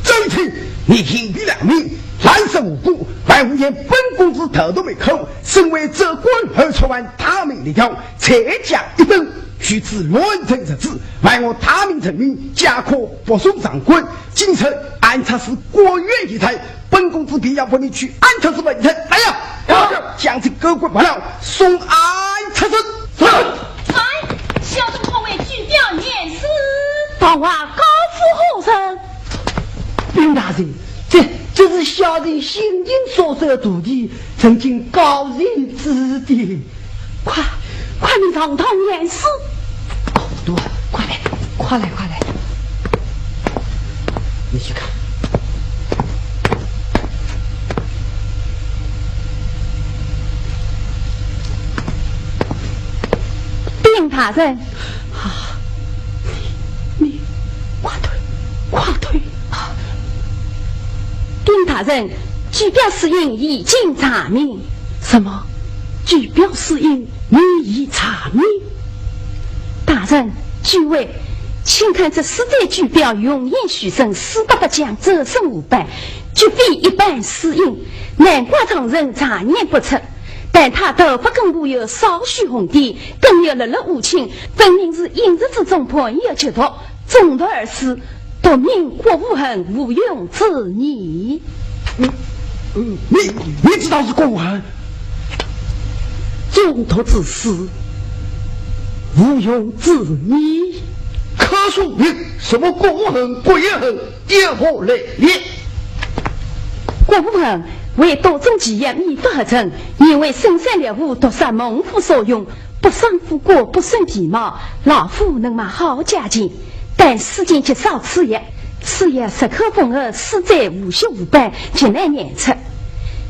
周青，你行于良民，烂熟无辜，还污言本公子投毒灭口，身为州官而触犯大明律条，罪加一等。据此乱臣贼子，犯我大明臣民皆可不送上官。今日按察使官员已退，本公子便要把你去按察使问罪。来呀，将这狗官放了，送按察使。是。 哎，小人可为举表言师。大王高呼何人？禀大人，这，这是小人辛勤所收徒弟，曾经高人指点。快，快命堂堂言师。哦，对，快来，快来，快来。你去看。 禀大人。啊，你，你，快退，快退。啊。禀大人，举表师印已经查明。什么？举表师印你已查明？大人，诸位，请看这师侄举表，容颜虚声，四百八将，周身无斑，绝非一般师印，难怪常人察验不出。 但他头发根部有少许红点，更有粒粒乌青，分明是饮食之中含有剧毒，中毒而死，毒名郭无痕，无用之疑。嗯，嗯，你，你知道是郭无痕？中毒致死，无用之疑。可说明什么郭无痕、郭一痕， 因何来历？郭无痕为多种奇药秘方合成，因为深山猎户毒杀猛虎所用，不伤富贵不伤皮毛，老虎能卖好价钱。但世间极少此药，此药入口封喉，死者无血无斑，极难验出。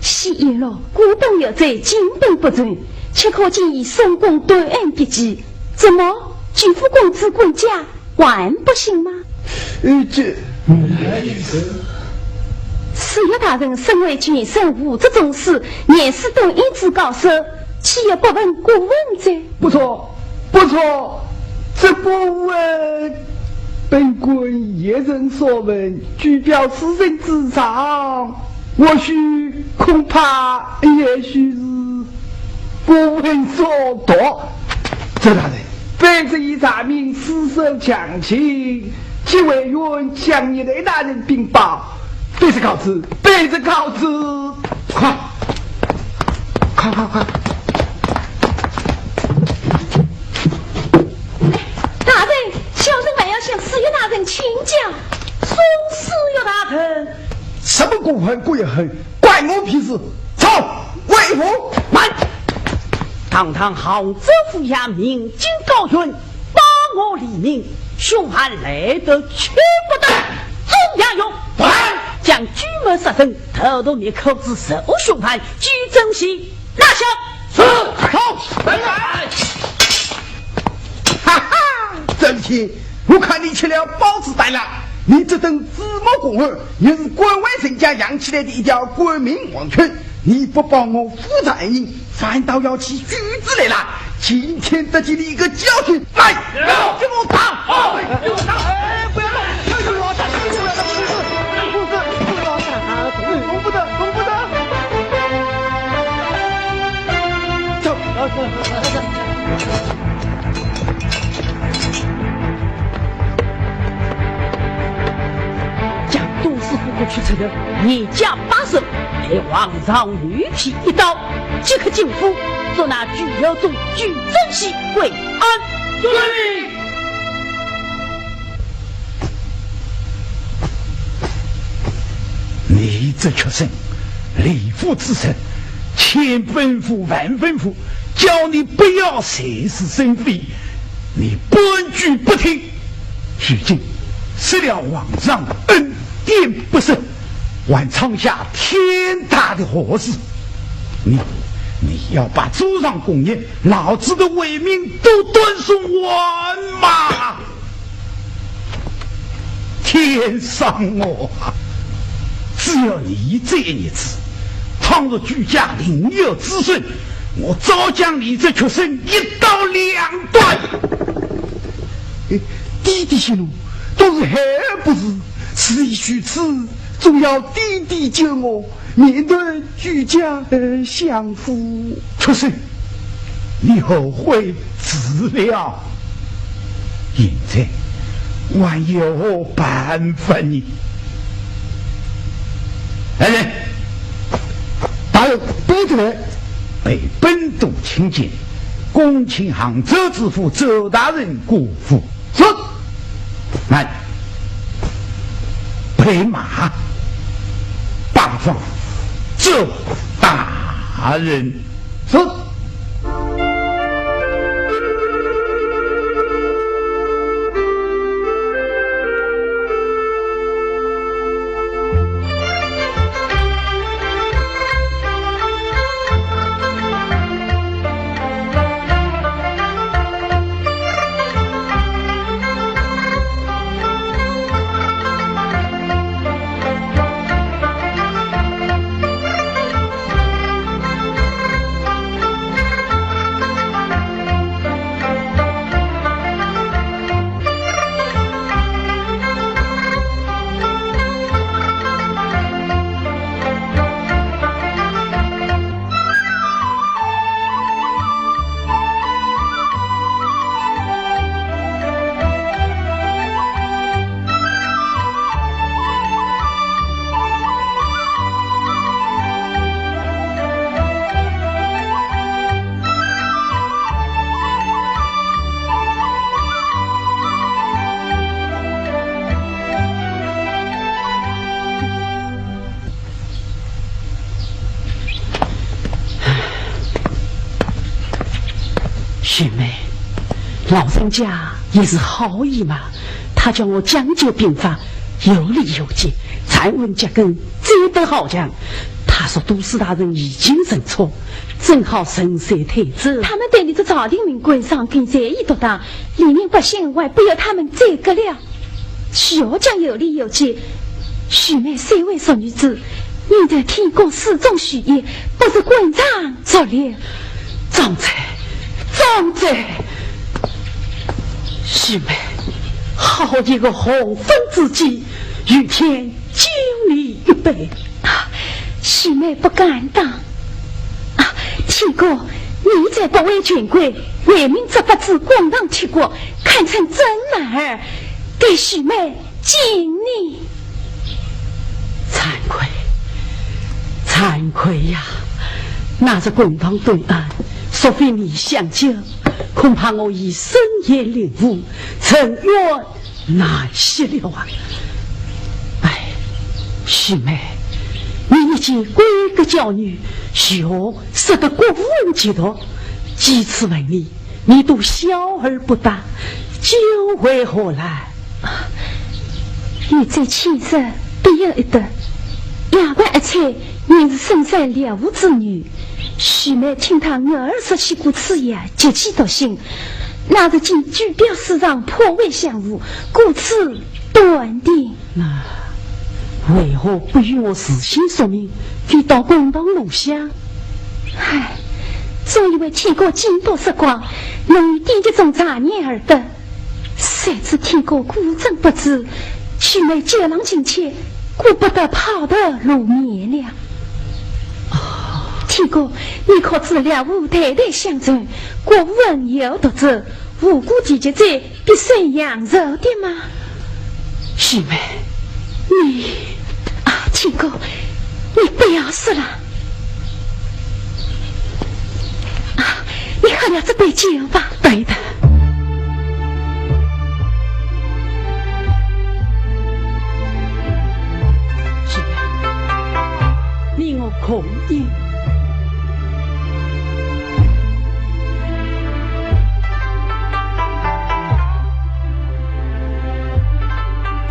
西医路古本有罪，今本不存，岂可见以深宫断案笔迹？怎么，举府公子管家 还不信吗？呃，这，是。师爷大人身为权臣，武职宗师，验尸断案之高手，岂有不问郭无痕哉？不错，不错，这郭无痕，本官一人所闻，举表师印之上，或许恐怕也许是 郭无痕所毒。周大人，卑职已查明尸首详情，即为愿向你雷大人禀报。卑职告辞，卑职告辞。快，快，快，快！大人，小人还要向师爷大人请教。送师爷大人。什么郭无痕，郭一痕， 关我屁事！走，为父！慢！堂堂杭州府衙门，进高院，帮我理命，凶犯来得去不得，中押用！慢！将朱某杀人、投毒灭口之首凶犯，朱正喜拿下！是！好！来！哈哈，正喜，我看你吃了豹子胆了！你这等紫木官儿，也是官外人家养起来的一条官民王犬， 你不帮我复查案情，反倒要起举子来了。今天得给你一个教训，来，给我打！哎，给我打！哎，不要打！不要打！不要打！不要打！不要打！动不得，动不得！走。将杜氏夫妇取出后，严加 把守，待皇上御批一刀，即刻进府，捉拿朱由宗、朱正喜归案。遵命。你这畜生，李府之人，千吩咐万吩咐，叫你不要惹是生非，你半句不听。 如今失了皇上恩典不赦，还闯下天大的祸事。你，你要把祖上功业、老子的威名都断送完吗？天上哦，只要你这一日子，倘若居家另有子孙，我早将你这畜生一刀两断。哎，爹爹息怒，都是孩儿不是，事已至此，总要爹爹救我， 免得居家而享福。畜生，你后悔迟了。现在还有何办法呢？来人，大人，备得来。备本都请见，恭请杭州知府周大人过府。是。 慢，备马，拜访周大人。是。 雪梅，老人家也是好意嘛，他叫我讲究兵法，有理有节，站稳脚跟，再得好强。他说都司大人已经认错，正好人才退走。他们对你这朝廷命官上根在意多大，黎民百姓还不由他们宰割了。 徐学将有理有节，雪梅虽为弱女子，愿得天公赐种树叶，不是官场作孽。张嘴，张嘴！雪梅，好一个黄昏之际，与天敬你一杯。啊，雪梅不敢当。 啊，天公，你这不畏权贵，为民则不知公堂铁骨，堪称真男儿，待雪梅敬你。惭愧，惭愧呀！那日公堂对案，若非你相救，恐怕我已深陷囹圄，沉冤 难洗了啊！哎，雪梅，你已经闺阁娇女，徐学识得国文及读，几次问你，你都笑而不答，究为何来？你这气色别有一得，夜半一猜，你是深山猎户之女。雪梅听她女儿说起过此言，极其动心，那日见举表示状，颇为相符，故此 断定。那为何不与我事先说明，非到公堂录像？唉，总以为天公见多识广，能与典籍中察言而得，谁知天公果真不知，雪梅酒郎情切，顾不得抛头露面了。哦，天公，你可知獵户代代相传，国文有读者，无故提及者 必生阳寿的吗？雪梅，你……啊，天公，你不要说了。啊，你喝了这杯酒吧。等一等。雪梅，你我共饮。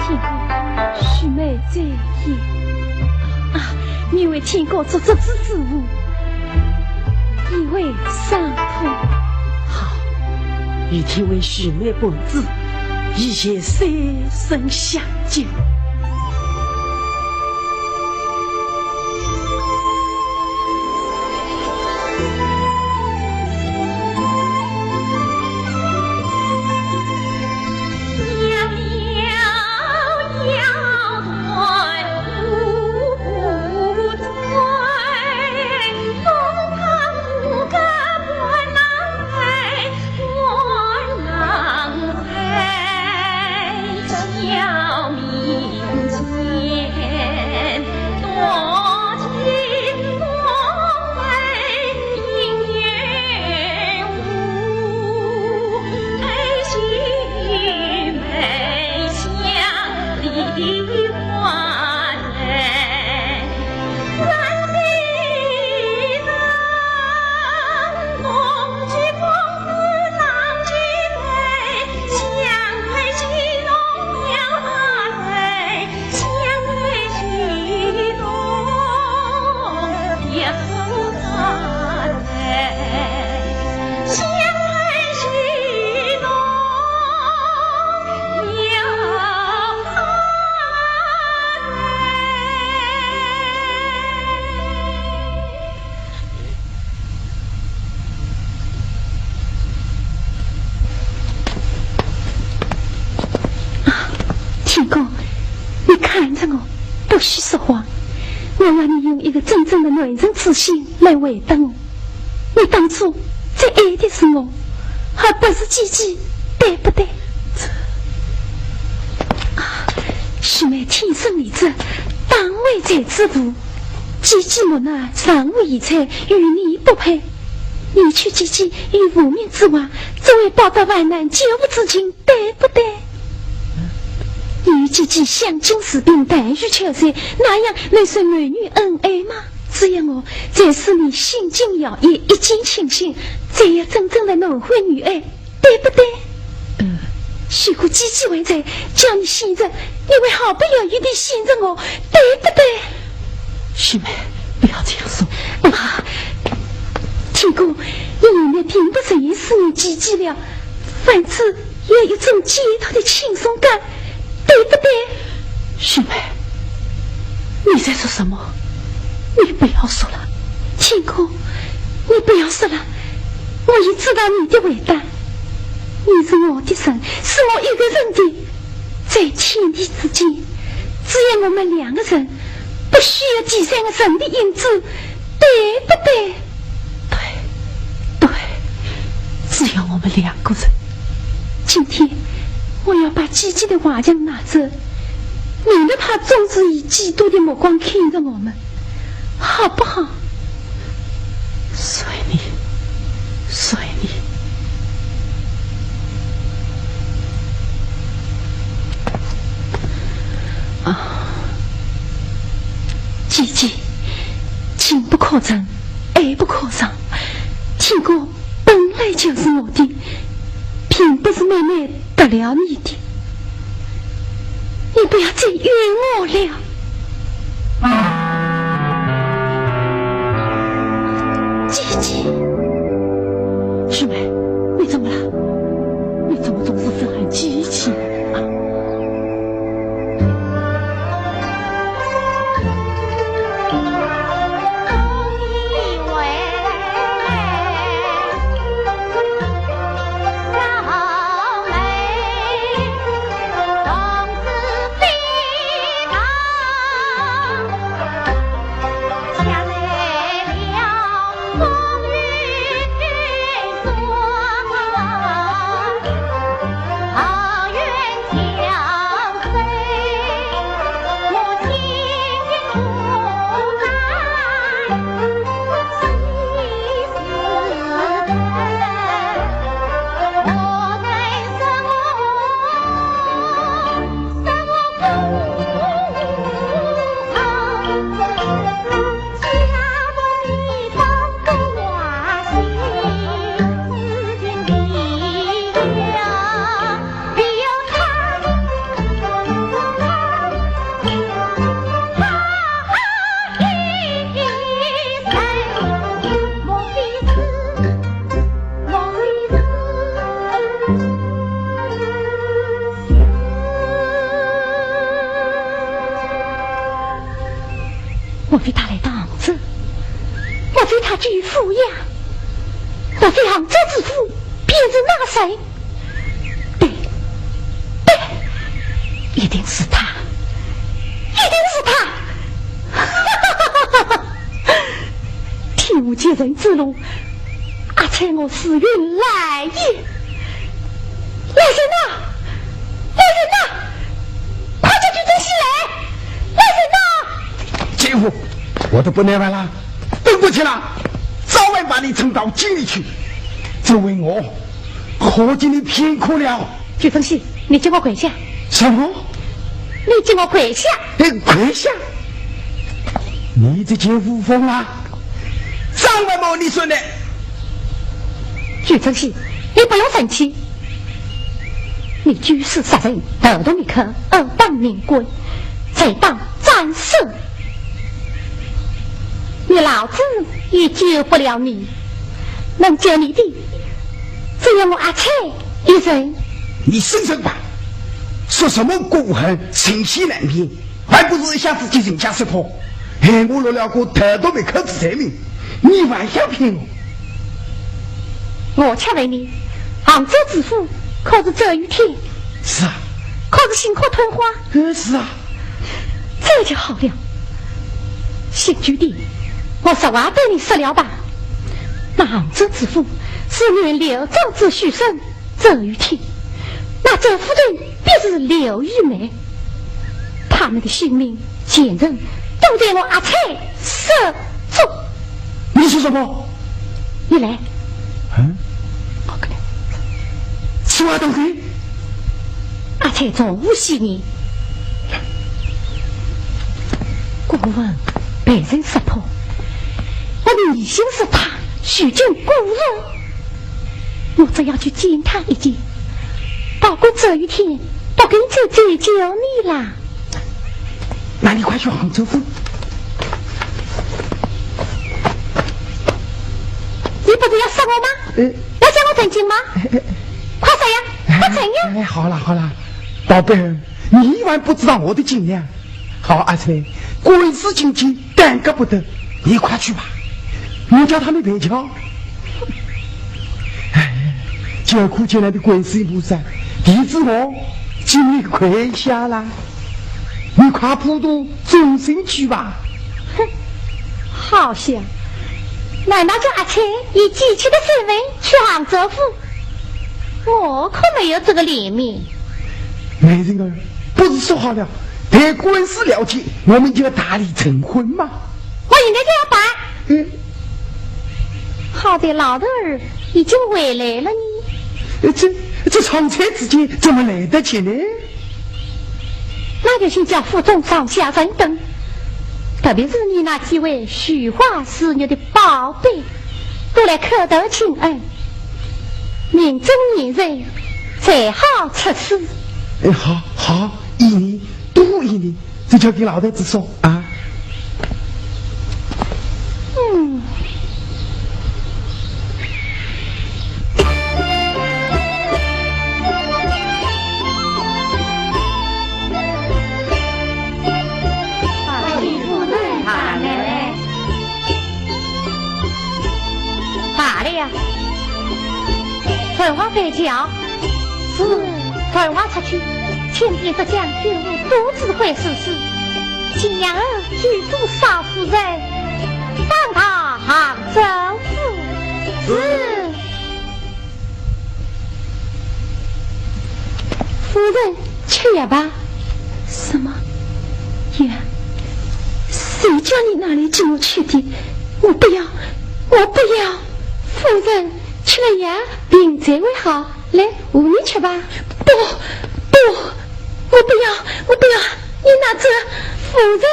天公，雪梅再饮。啊，你为天公做这子之物。你会伤痛。好，雨天为许妹伴奏，以谢三生相救。天公，你看着我，不许说谎。我要你用一个真正的男人之心来回答我。你当初最爱的是我，而不是姐姐，对不对？啊，许妹天生丽质，当为才之妇。姐姐莫奈长无贤才，与你不配。你娶姐姐于无名之患，只为报答患难救父之情，对不对？你与姐姐相敬如宾，谈于桥山，那样能算男女恩爱吗？只有我才使你心惊摇曳，一见倾心，才有真正的男欢女爱，对不对？嗯。许过姐姐还在，叫你信任，你会毫不犹豫地信任我，对不对？许妹，不要这样说。啊，天公，你现在并不是意思你姐姐了，反之有一种解脱的轻松感，对不对？许妹，你在说什么？你不要说了。天公，你不要说了，我已知道你的回答。你是我的神，是我一个人的，在天地之间，只有我们两个人，不需要第三个人的影子，对不对？对，对，只有我们两个人。今天我要把姐姐的画像拿走，免得她终日以嫉妒的目光看着我们，好不好？随你，随你。啊，姐姐，情不可成，爱不可长。天公本来就是我的，并不是妹妹得了你的。你不要再怨我了。姐姐。许妹，你怎么了？你怎么总是只喊姐姐啊？莫非他来到杭州？莫非他去赴约？莫非杭州知府便是那个人？对，对，一定是他，一定是他！天无绝人之路，阿才我自愿来也。来人呐！来人呐！快叫徐正喜来！来人呐！姐夫，我都不耐烦了，等不及了，早晚把你送到监里去。这位我，可怜你片刻了。徐正喜，你给我跪下！什么？你给我跪下！哎，跪下！你这贱妇疯了！张文谋，你说呢？徐正喜，你不用生气。你居士杀人，头动一刻，二当命官，罪当斩首。你老子也救不了你，能救你的，只有我阿才一人。你省省吧，说什么孤恨，神仙难辨， 还不是一下子给人家识破，害我落了个头都没磕子罪名，你还想骗我？我且问你，杭州知府可是周雨天？是啊。可是心花？呃，是啊。这就好了。姓周的，我实话对你说了吧。那杭州知府是原刘庄之许生， 周雨天，那周夫人便是刘玉梅，他们的性命前程都在我阿才手中。你说什么？你来。嗯？我跟你说，阿才从无戏言，顾问被人识破，我疑心是他，许进顾问。 我只要去见他一见，保管周雨天不跟着追究你啦。那你快去杭州府。你不是要杀我吗？呃。要将我成亲吗？快说呀，快成呀！哎，好了好了，宝贝儿，你还不知道我的斤两。 好，阿才，官司进去耽搁不得，你快去吧。你叫他们别吵。哎，叫苦见来的观世音菩萨，弟子我给你跪下了，你快普度众生去吧。哼，好笑！难道叫阿才以贱妻的身份去杭州府？ 我可没有这个脸面。美人儿，不是说好了，待官司了结，我们就要大礼成婚吗？我现在就要办。嗯。好在老头儿已经回来了呢。呃，这，这双才之间怎么来得及呢？ 那就先叫府中上下人等，特别是你那几位许花似玉的宝贝，都来叩头请安，名正言顺，才好出世。哎，好，好，依你，都依你，这交给老头子说啊。 嗯。罢了呀，传话回去啊。是。传话出去，千叮咛万嘱咐，多指挥使使。 请娘儿去做少夫人，到达杭州府。是。夫人，吃药吧。什么？药？谁叫你拿来给我吃的？我不要，我不要。夫人，吃了药，病才会好。来，和面吃吧。不，不， 我不要，我不要，你拿走，夫人。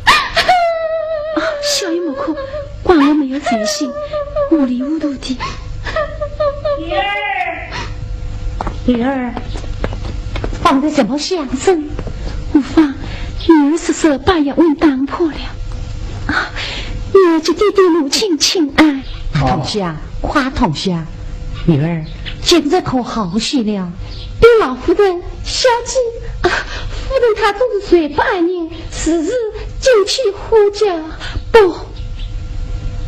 啊，小雨莫哭，怪我没有耐心，糊里糊涂的。女儿，女儿，方才什么响声？无妨，女儿失手把药碗打破了。啊，女儿给爹爹母亲请安。快躺下，快躺下。 女儿，今日可好些了？禀老夫人，小姐啊，夫人她总是谁不爱人，时时进去呼叫。不，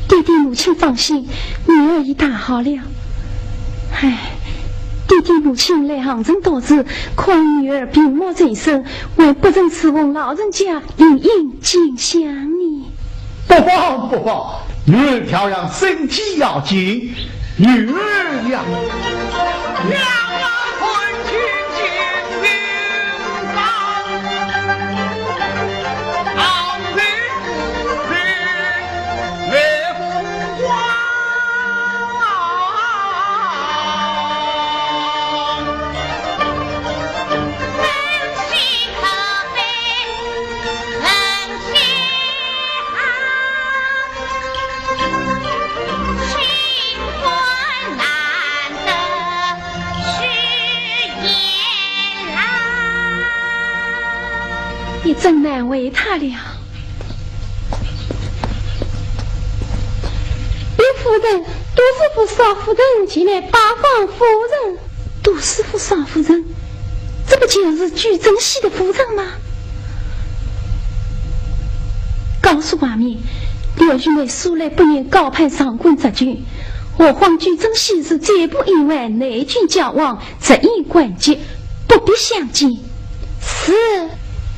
爹爹母亲放心，女儿已大好了。唉，爹爹母亲来杭州多时，看女儿病魔缠身，还不曾侍奉老人家，理应尽孝呢。 不妨，不妨，女儿调养身体要紧，女儿呀。你真难为他了。 李夫人，杜师傅、邵夫人前来拜访夫人。杜师傅、邵夫人，这不就是具珍惜的夫人吗？告诉外面，柳玉梅素来不愿高攀上官侄君，何况具珍惜是这步意外，内军交往， 这一关节不必相见。是。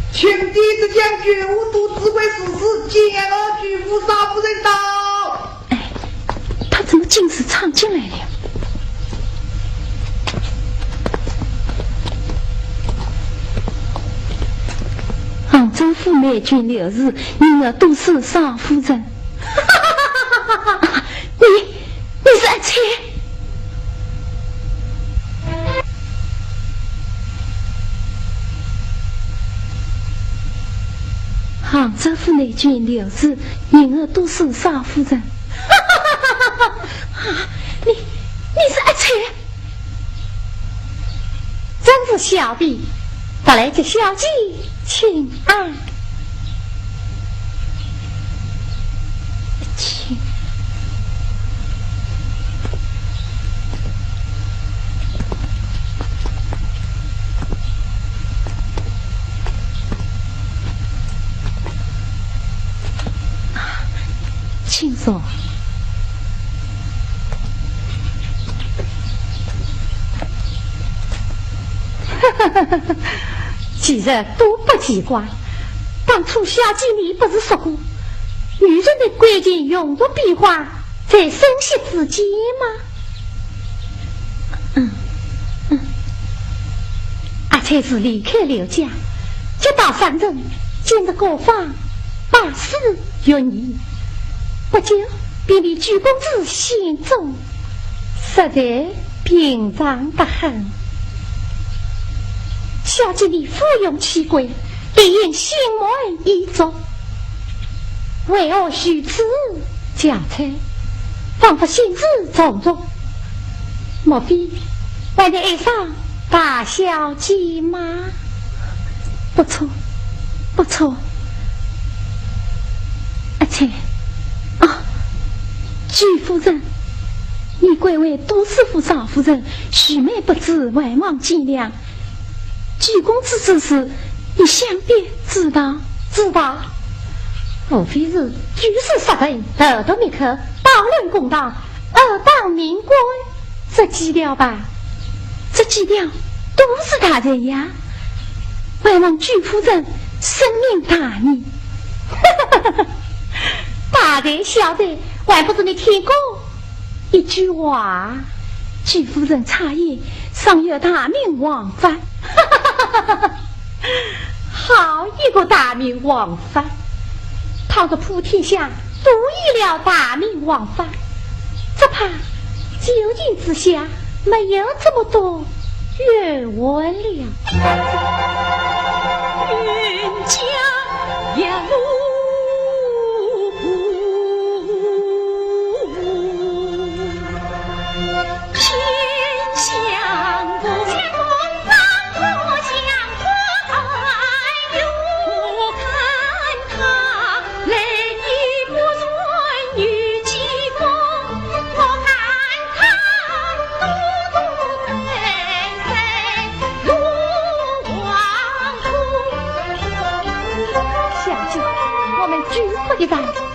请弟子将军、武都指挥使臣见了举府少夫人到。哎，他怎么竟是闯进来了？杭州府内军刘氏迎了都市少夫人。你，你是阿翠？ 杭州府内军刘氏，银儿都市少夫人。啊，你，你是阿翠？真是小婢，特来接小姐请安。请。 请坐。其实都不奇怪，当初小姐你不是说过，女人的感情永不变化， 在生死之间吗？嗯，嗯。阿翠自离开刘家，直到上任，见着各方百事云疑，不久便被周公子选中，实在屏障得很。小姐你芙蓉起贵，理应心满意足。 为何如此憔悴？仿佛心事重重。莫非还在哀伤大小姐吗？不错，不错。阿翠，啊，周夫人，你贵为都师府少夫人，须眉不至，万望见谅。 周公子之事，你想必知道。知道。无非是举事杀人，投毒灭口，捣乱公堂，恶党命官，这几条吧？这几条都是大罪呀！万望周夫人深明大义。大罪小罪，还不是你听过 一句话，周夫人察言，尚有大明王法。好一个大明王法！倘若普天下都有了大明王法，只怕九泉之下没有这么多冤魂了。冤家一路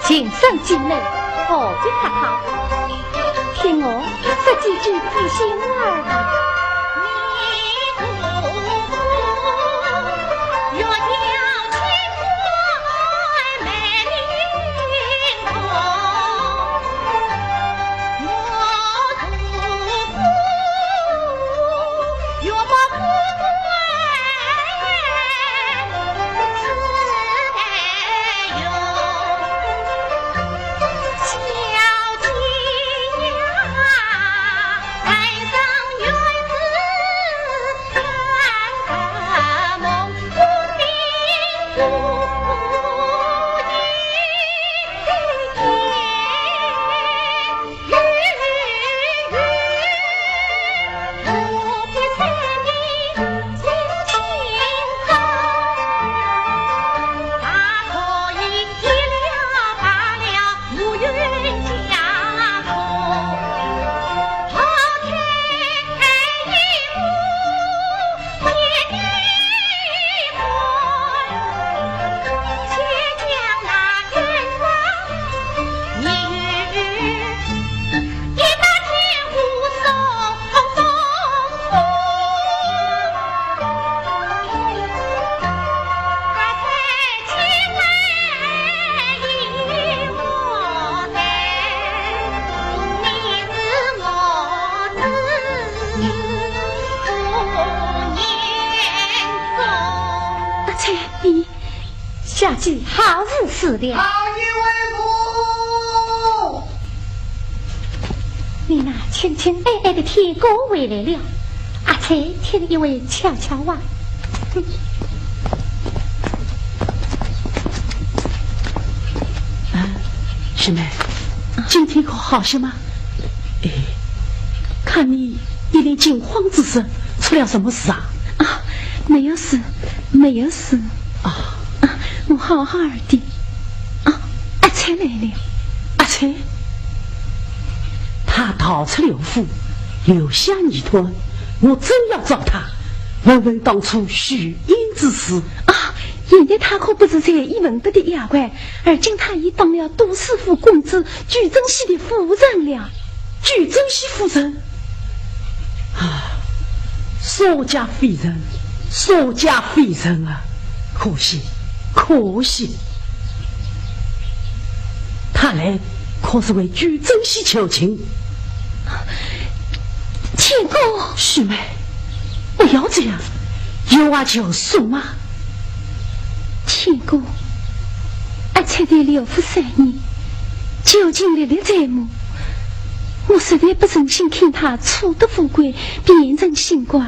情深紧来，何必客套？听我说几句知心话儿吧。阿才，你下去好事死了。好一位父！你那亲亲爱爱的天哥回来了，阿才替你一回悄悄话。啊，师妹，今天可好些吗？哎，看你一脸惊慌之色，出了什么事啊？啊，没有事，没有事。啊。啊，我好好儿的。啊，阿才来了。阿才？他逃出刘府，留下谜团，我正要找他，问问当初许仙之事。啊，现在他可不是随意问答的妖怪，而今他已当了杜氏府公子 九珍惜的夫人了。九珍惜夫人？啊，所嫁非人，所嫁非人啊！可惜，可惜。他来可是为九珍惜求情。天哥！师妹，不要这样，有话就说嘛。天哥，阿才在刘府三年， 究竟历历在目，我实在不忍心看他错得富贵，变成心寡，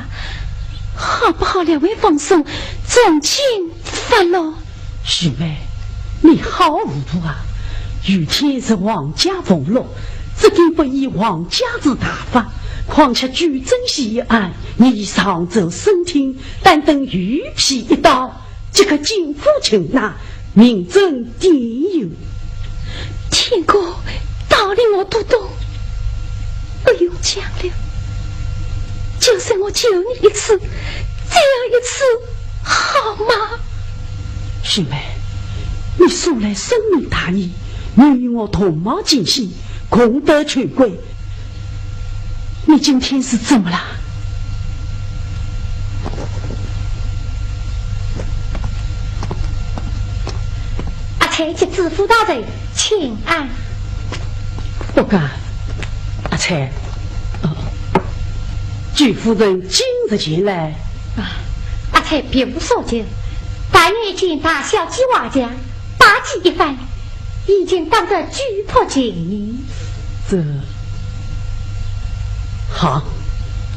好不好略为放松，从轻发落？师妹，你好糊涂啊！雨天是皇家俸禄，只敢不依皇家之大法，况且九珍惜一案，你已上奏省厅，但等御批一到， 即刻进府擒拿，名正言顺。天哥，道理我都懂，不用讲了。就算我求你一次，再要一次，好吗？师妹，你素来深明大义，你与我同谋进西，共得秋桂，你今天是怎么了？ 阿才接旨，府大人请安。不敢，阿才。哦，九夫人今日前来。啊，阿才别无所求，但愿见大小姐话讲，拜见一番，已经当得举步见迎。这，好，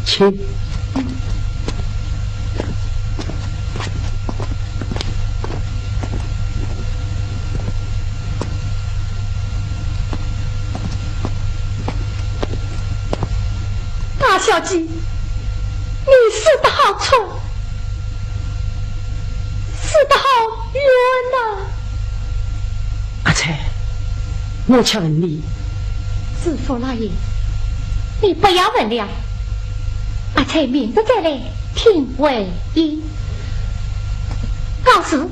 请。 大小姐，你说得好出，说得好远呐。阿才，我且问你。知府老爷，你不要问了，阿才明日再来听回音。告辞。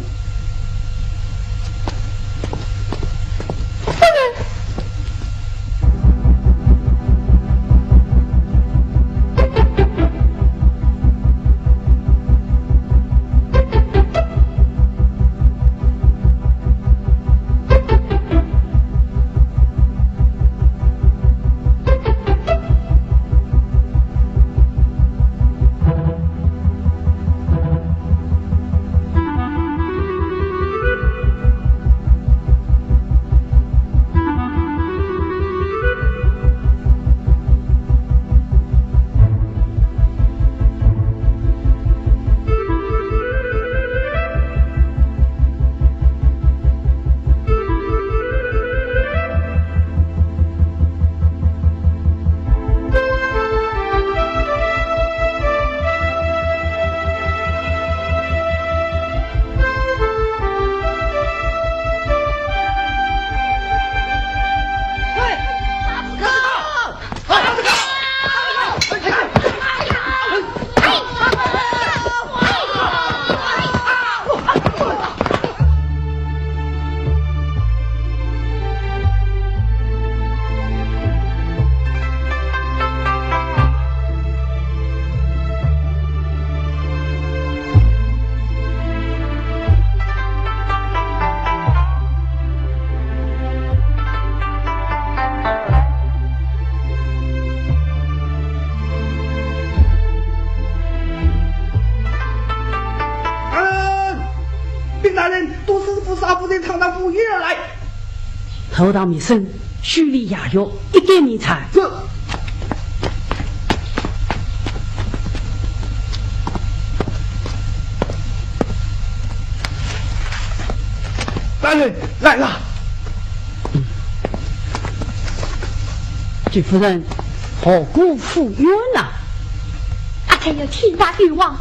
大人，都是不杀不得，堂堂不约而来。后堂密审，须理押狱，一概明察。是。大人来了。季夫人，何故赴约呢？阿才要天大冤枉，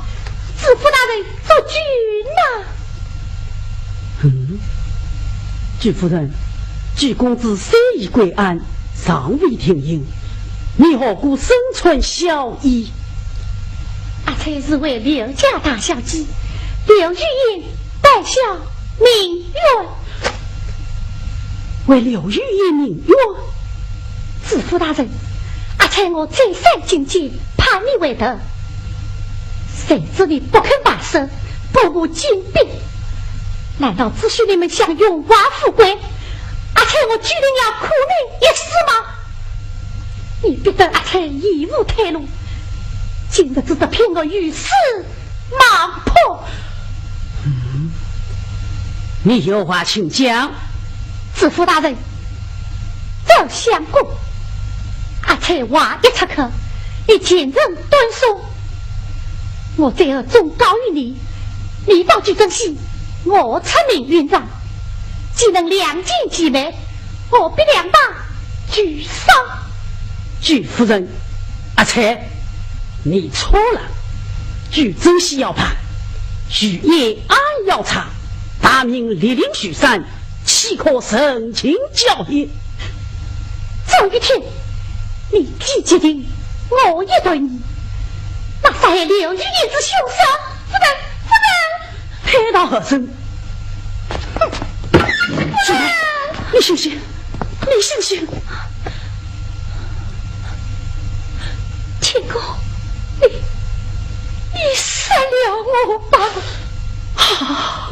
知府大人做主呢。嗯，季夫人，季公子虽已归案，尚未定刑，你何故身穿孝衣？阿才是为刘家大小姐，刘玉英 报效民冤。为刘玉英民冤？知府大人，阿才我再三进谏，盼你回头。谁知你不肯罢手，步步紧逼。难道只许你们享荣华富贵？阿才我注定要苦你一世吗？你逼得阿才义无退路，今日只得凭我鱼死 马破。嗯，你有话请讲。知府大人，周相公，阿才话一出口，你情人断送。我罪恶总高于你，你保举珍惜，我出名云长，既能两全其美， 何必两败俱伤？季夫人，阿才，你错了。举珍惜要判，举一案要查，大明莅临许山，岂可任情教学？周玉天，你既决定，我亦同意。那杀害刘玉英之凶手，夫人，夫人！ 黑道恶人。小白，你醒醒，你醒醒。天公，你，你杀了我吧！啊！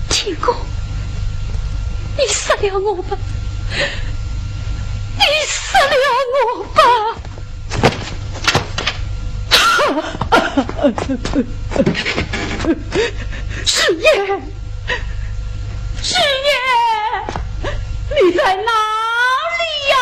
天公，你杀了我吧，你杀了我吧！师爷，师爷，你在哪里呀？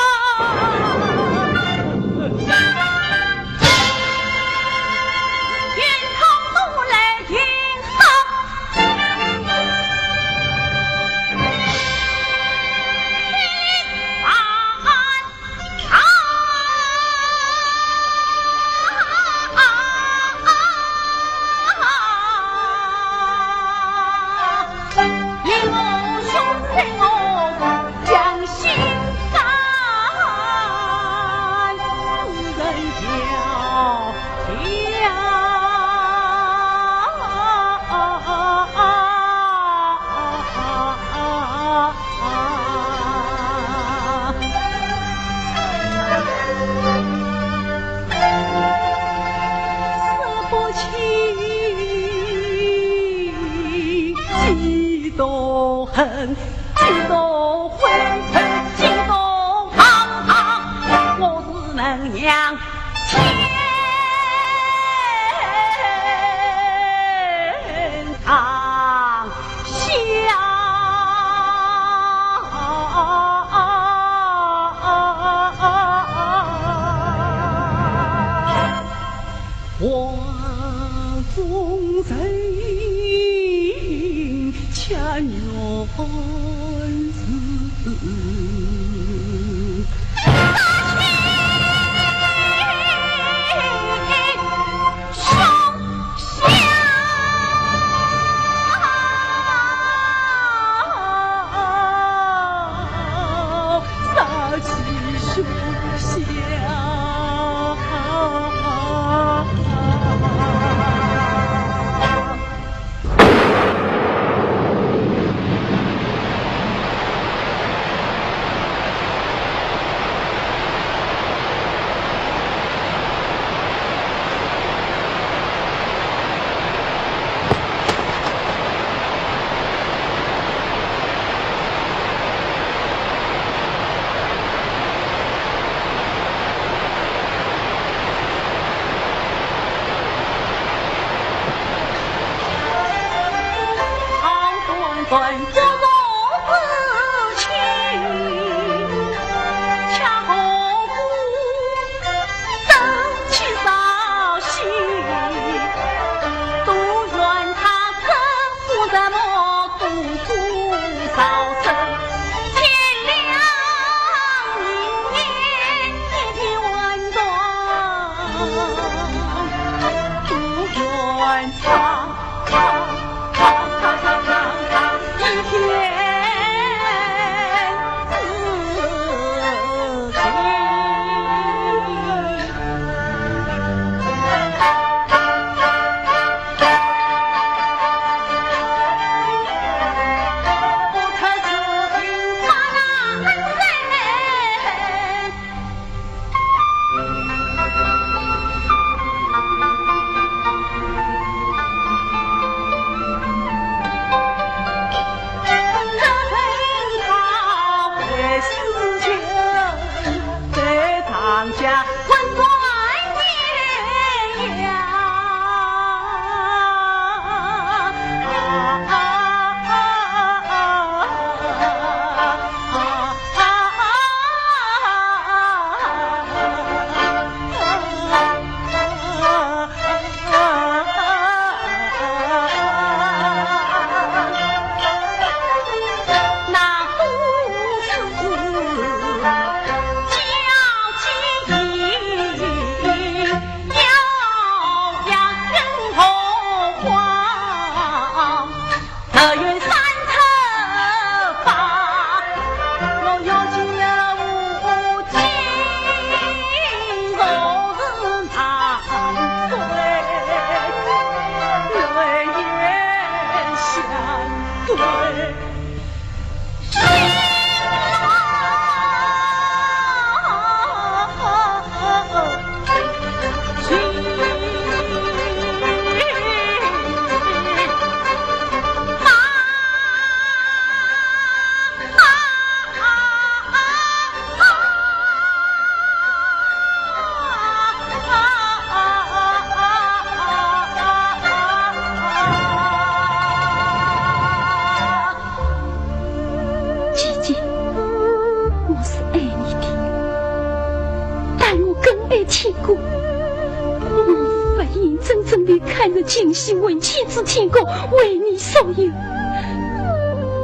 甘愿尽心为天子天国，为你所有。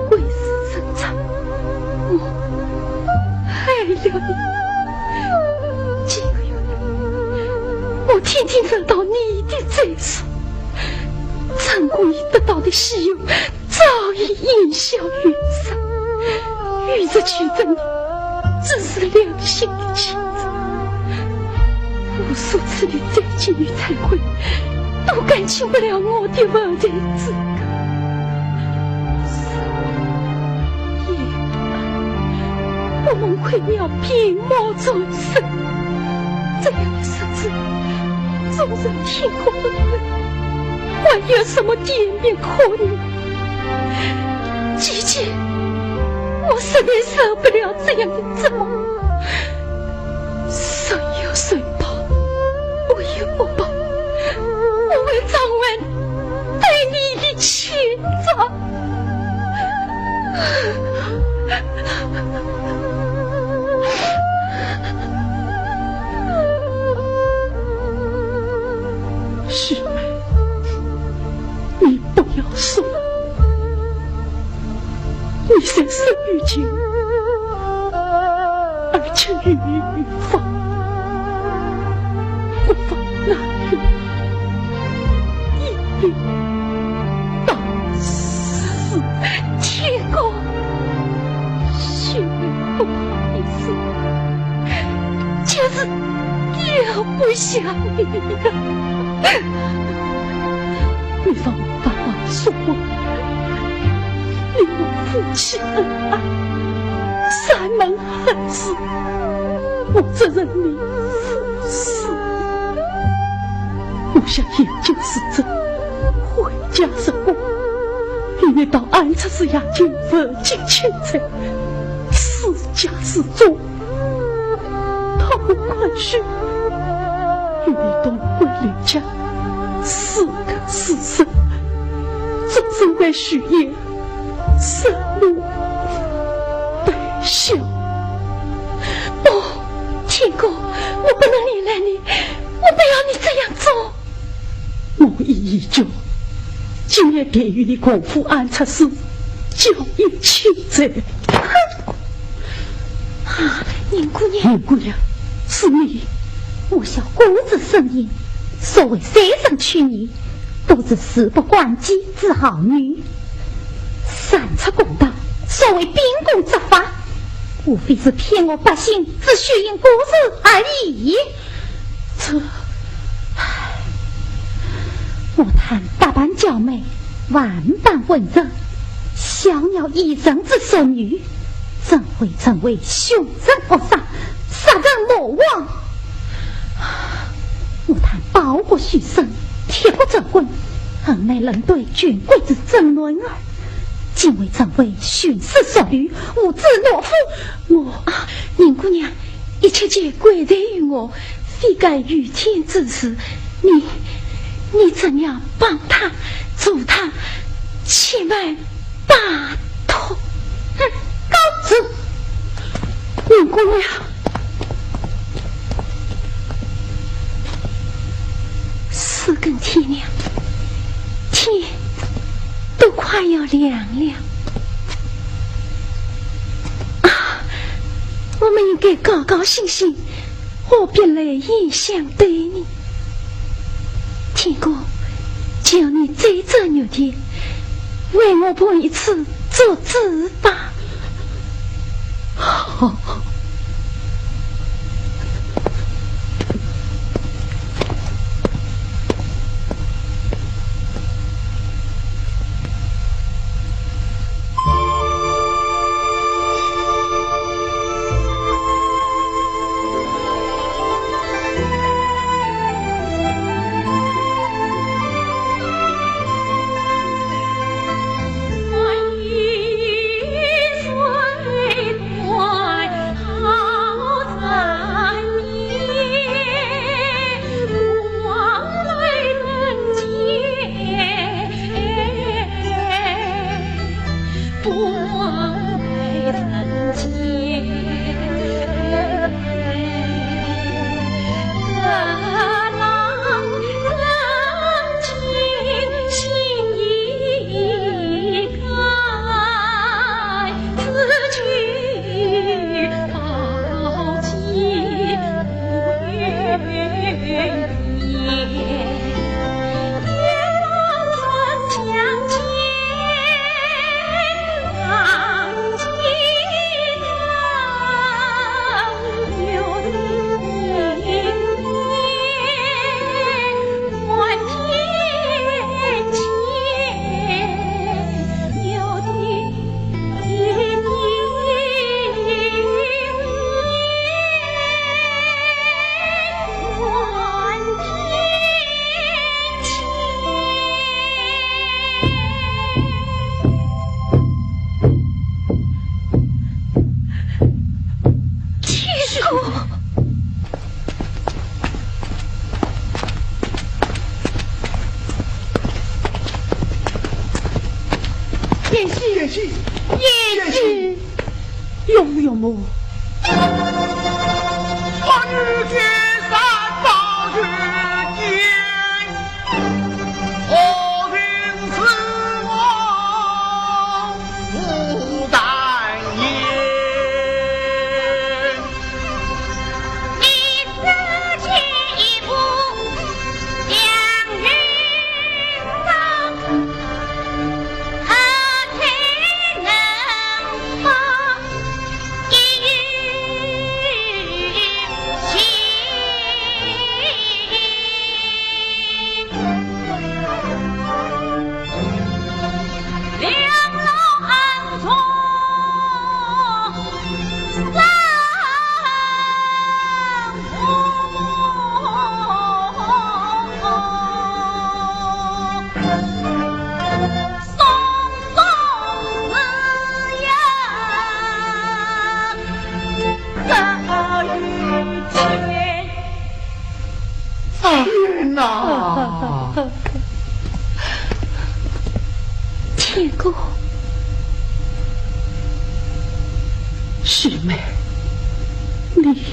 为时甚长，我害了你。几个月来，我天天受到你的咒术，成功已得到的喜悦，早已烟消云散。与日俱增的，只是良心的牵扯。无数次的再见与惭愧，都干净不了我的无罪之过。是我眼不爱，不蒙葵鸟屏幕重生，这样的日子，纵然天公不仁，还有什么颜面可言？ 姐姐，我实在受不了这样的折磨。谁有谁报，我有我报，我会偿还对你的欠账。是，你不要说了。 你虽生于情，而且于法，不妨拿去一笔到死。天公，心里不好意思，就是也不想你了。你放我 把话说完，你我夫妻恩爱，山盟海誓，我只认你父死。我想眼睛是真，回家是梦，一日到暗只是夜间不进清晨，思家是中。 讨我宽恕，与你同归于尽，死个死生，终身为许仙，生母悲笑。不，天公，我不能连累你，我不要你这样做。 我已已决，今夜便与你共赴暗察司，交易清罪。啊，宁姑娘。宁姑娘，是你。我晓姑子深言，所谓三生娶女，都是事不关己之好女。擅闯公堂，所谓秉公执法，无非是骗我百姓，只许仙故事而已。 这，唉，我谈百般娇美，万般温柔，小鸟依人之淑女，怎会成为凶人恶煞，杀人魔王？我谈报国许生，贴国周滚，横眉冷对权贵之真男儿，竟会成为徇私淑女，无知懦夫。我，啊，宁姑娘， 一切皆归罪于我，非干于天之事。你，你怎样帮他、助他，且慢拜托。哼，告辞。宁姑娘。四更天亮，天都快要亮了。 啊，我们应该高高兴兴，何必来烟相对呢？天公，求你再转月台，为我办一次作主吧。好。贤婿，贤婿，贤婿，岳父岳母。天哪！天哥，师妹，你。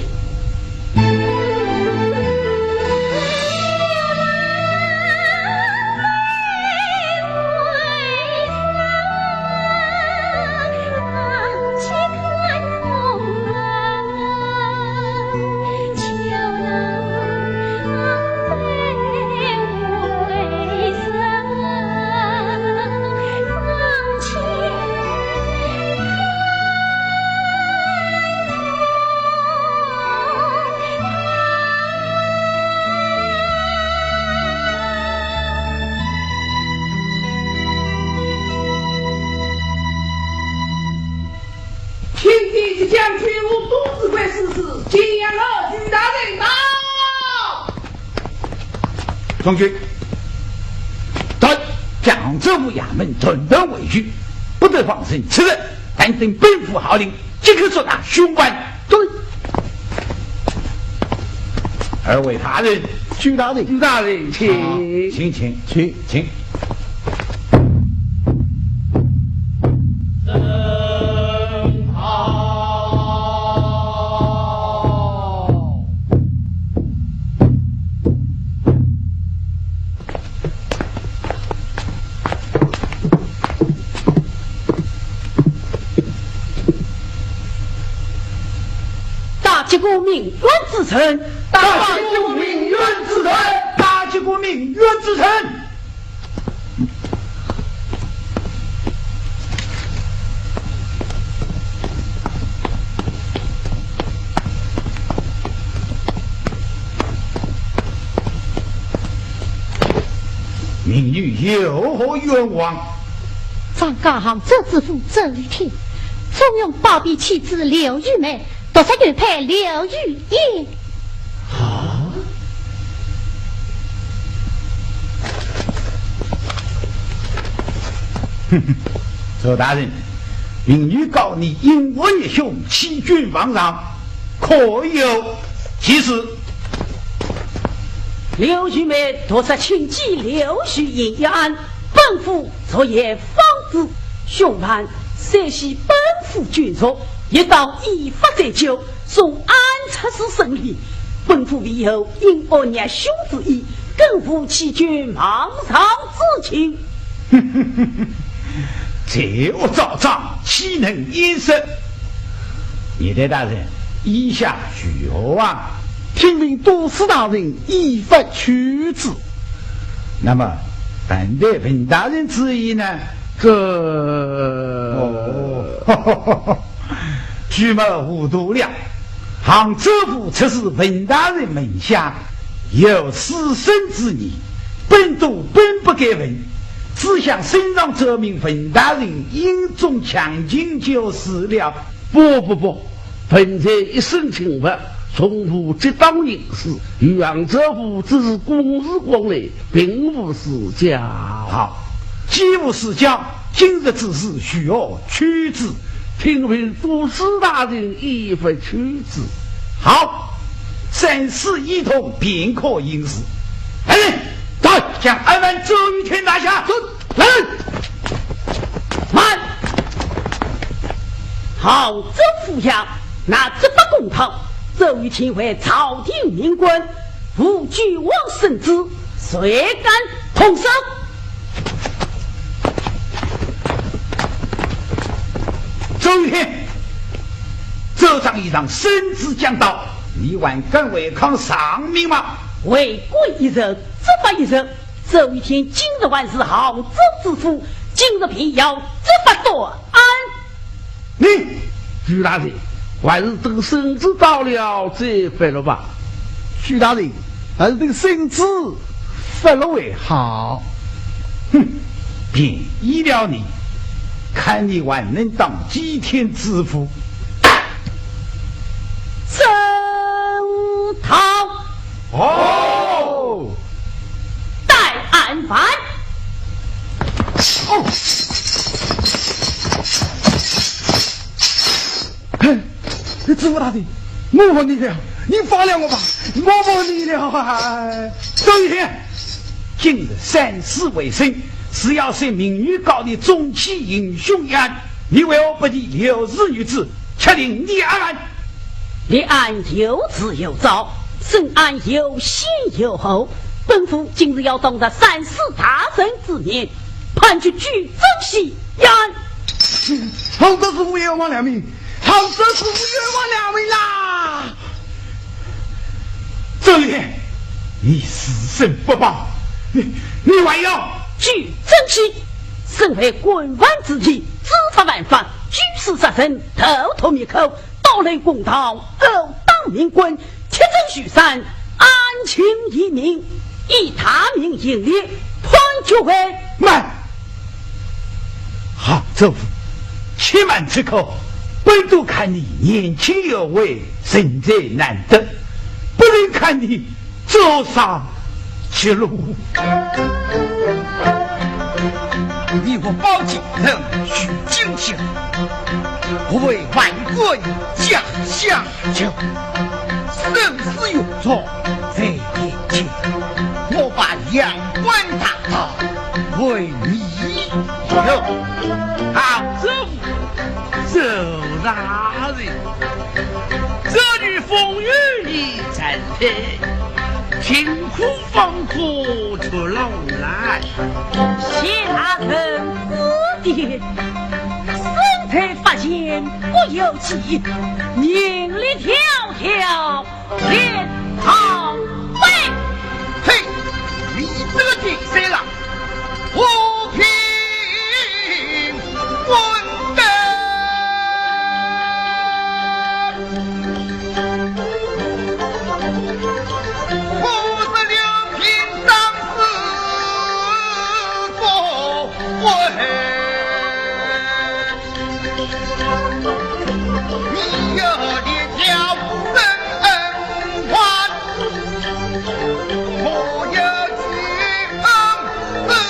请第一将军，我多指挥使者，景阳侯徐大人到。将军，到扬州府衙门断断为据，不得放任此人，但等本府号令，即刻捉拿凶犯。对。二位大人，徐大人，徐大人，请。啊，请，请，请。 请。大吉过命运之人，大吉过命运之人，大吉过命运之人。 命女有何冤枉？张家杭州知府周天，重用包庇妻子刘玉梅，夺杀原配刘玉英。啊？哼哼，周大人，命女告你因恶逆凶，欺君罔上， 可有其事？刘玉梅夺杀亲姐刘玉英一案，本府昨夜访知，凶犯虽系本府眷属，一到依法追究，送按察司审理。本府为何因恶逆凶之意，更无欺君罔上之情？ 罪恶昭彰，岂能掩饰？严代大人，意下如何啊？听凭都司大人依法处置。那么，本台文大人之意呢？这……哦， 愚昧糊涂了。杭州府出自文大人门下，有师生之义，本都本不该问，只想圣上奏明文大人因中强情就是了。不不不，本台一审清白，从无激当刑事，与杭州府只是公事往来，并无私交。好，既无私交， 今日之事，许我去之。听凭都司大人依法去之。好，三司一同，便可行事。来人，到！将案犯周玉天拿下。走。来人，慢！杭州府衙，拿这把公堂，周雨天为朝廷命官，无君王圣旨，谁敢动手？周雨天，这桩已上圣旨讲道，你还敢违抗上命吗？为官一日，执法一日，周雨天今日还是杭州知府，今日便要执法断案。 你，朱大人，还是等圣旨到了再发落吧。朱大人，还是等圣旨发落为好。哼，便依了你，看你还能当几天知府。周汤。哦。 带案犯。哦。嘿，知府大人，我服你了，你放了我吧，我服你了啊！周雨天，今日三司会审，是要审名誉高第中举英雄一案，你为何不提刘氏女子，却定立案？ 立案有迟有早，审案有先有后。本府今日要当着三司大人之面，判决朱曾熹一案。杭州知府冤枉良民，杭州知府冤枉良民啦！周雨天，你自身不保，你，你还要……朱曾熹，身为官犯子弟，知法犯法，举事杀人，偷偷灭口， 盗贼公堂，勾当命官，铁证如山，案情严明，以大明刑律判决为……慢！杭州府，且慢此口，本都看你年轻有为，人才难得，不能看你 走上绝路。你我保举人须警醒，我为万岁驾下轿，生死有重在眼前，我把两官大道为你留。杭州府，周大人， 这女风雨你怎配，贫苦方可出楼来。谢大人指点，生在法前不由己，名利条条连堂飞。嘿，你这个贱三郎， 和平混蛋！我是刘平，当时不悔。你要的叫人恩怨， 我要举案自负。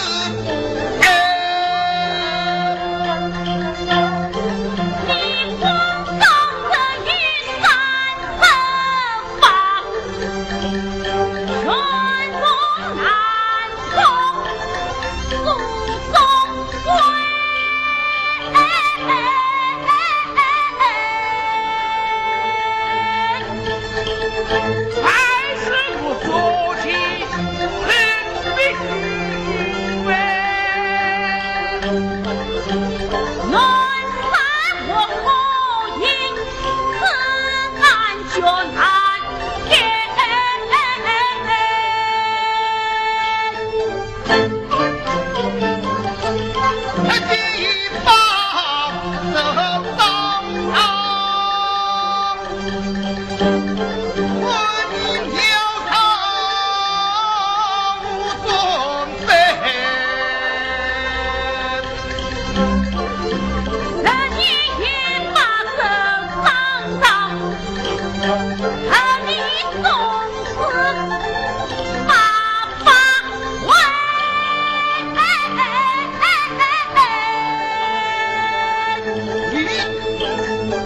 你，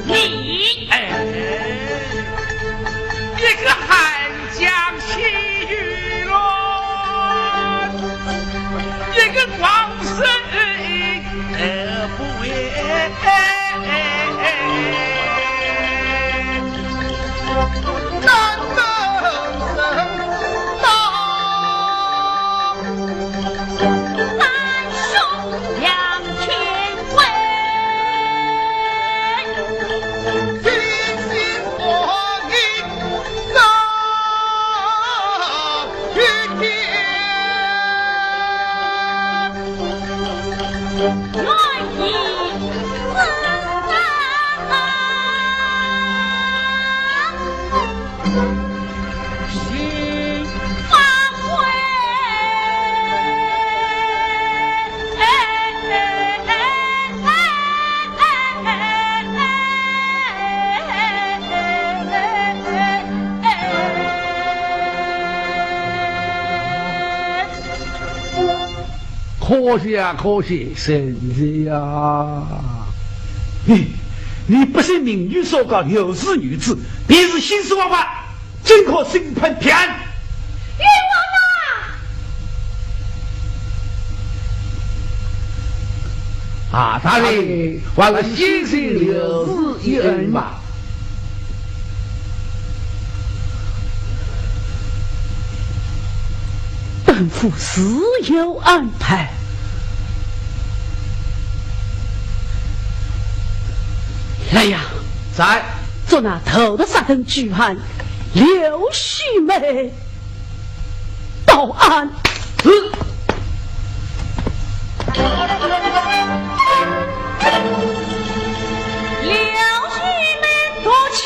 你，哎，一个汉将气宇乱，一个狂人而不为。可惜啊，可惜，贤侄啊！你，你不信明玉所告刘氏女子，便是心思枉法，怎可轻判？冤枉啊！啊，大人，还是先谢刘氏一恩吧。 本府自有安排。来呀，在。捉拿投毒杀人罪犯刘须梅到案。是。刘须梅独清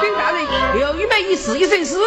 禀大人，刘玉梅已死，已身死。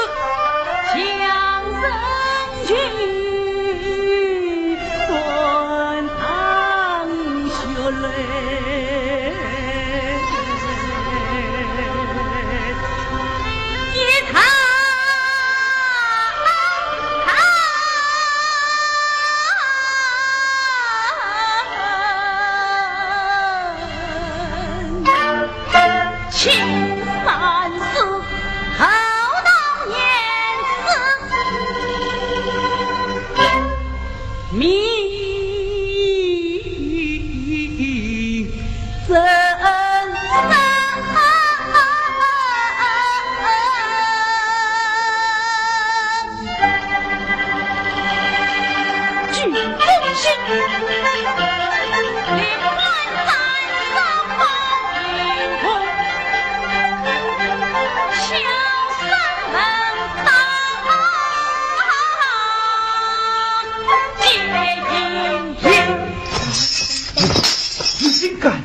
你竟敢！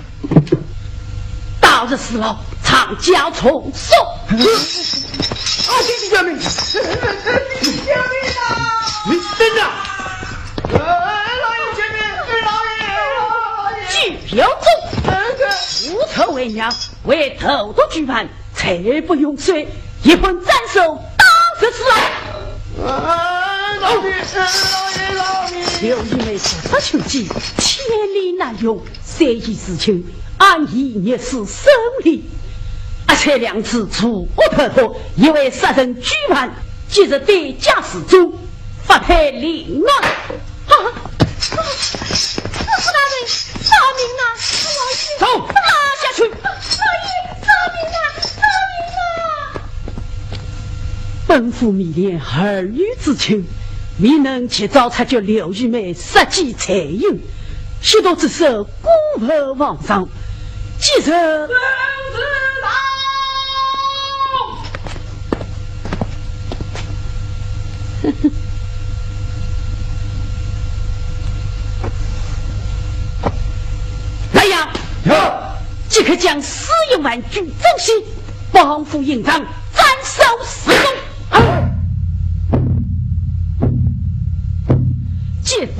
大逆不道，长教重送。啊，救命！救命啊！你等着！哎，老爷，救命！老爷，老爷！举票中，父仇为娘，为投毒罪犯，罪不容赦，一棍斩首，打入死牢。啊，老爷，老爷，老爷！刘玉梅十八求计，千里难容， 虽已自尽，案已逆死审理。阿才两次除恶逃脱，亦为杀人罪犯，即日带甲示众，发配临案。啊！啊！啊！大人，饶命啊！老爷，走，拉下去。老爷，饶命啊！饶命啊！ 本府迷恋二女之情，未能及早察觉刘玉梅杀机罪行，许多之事孤后皇上，今日来呀！有。即刻将私印玩具珍稀， 绑赴刑场斩首示众。接旨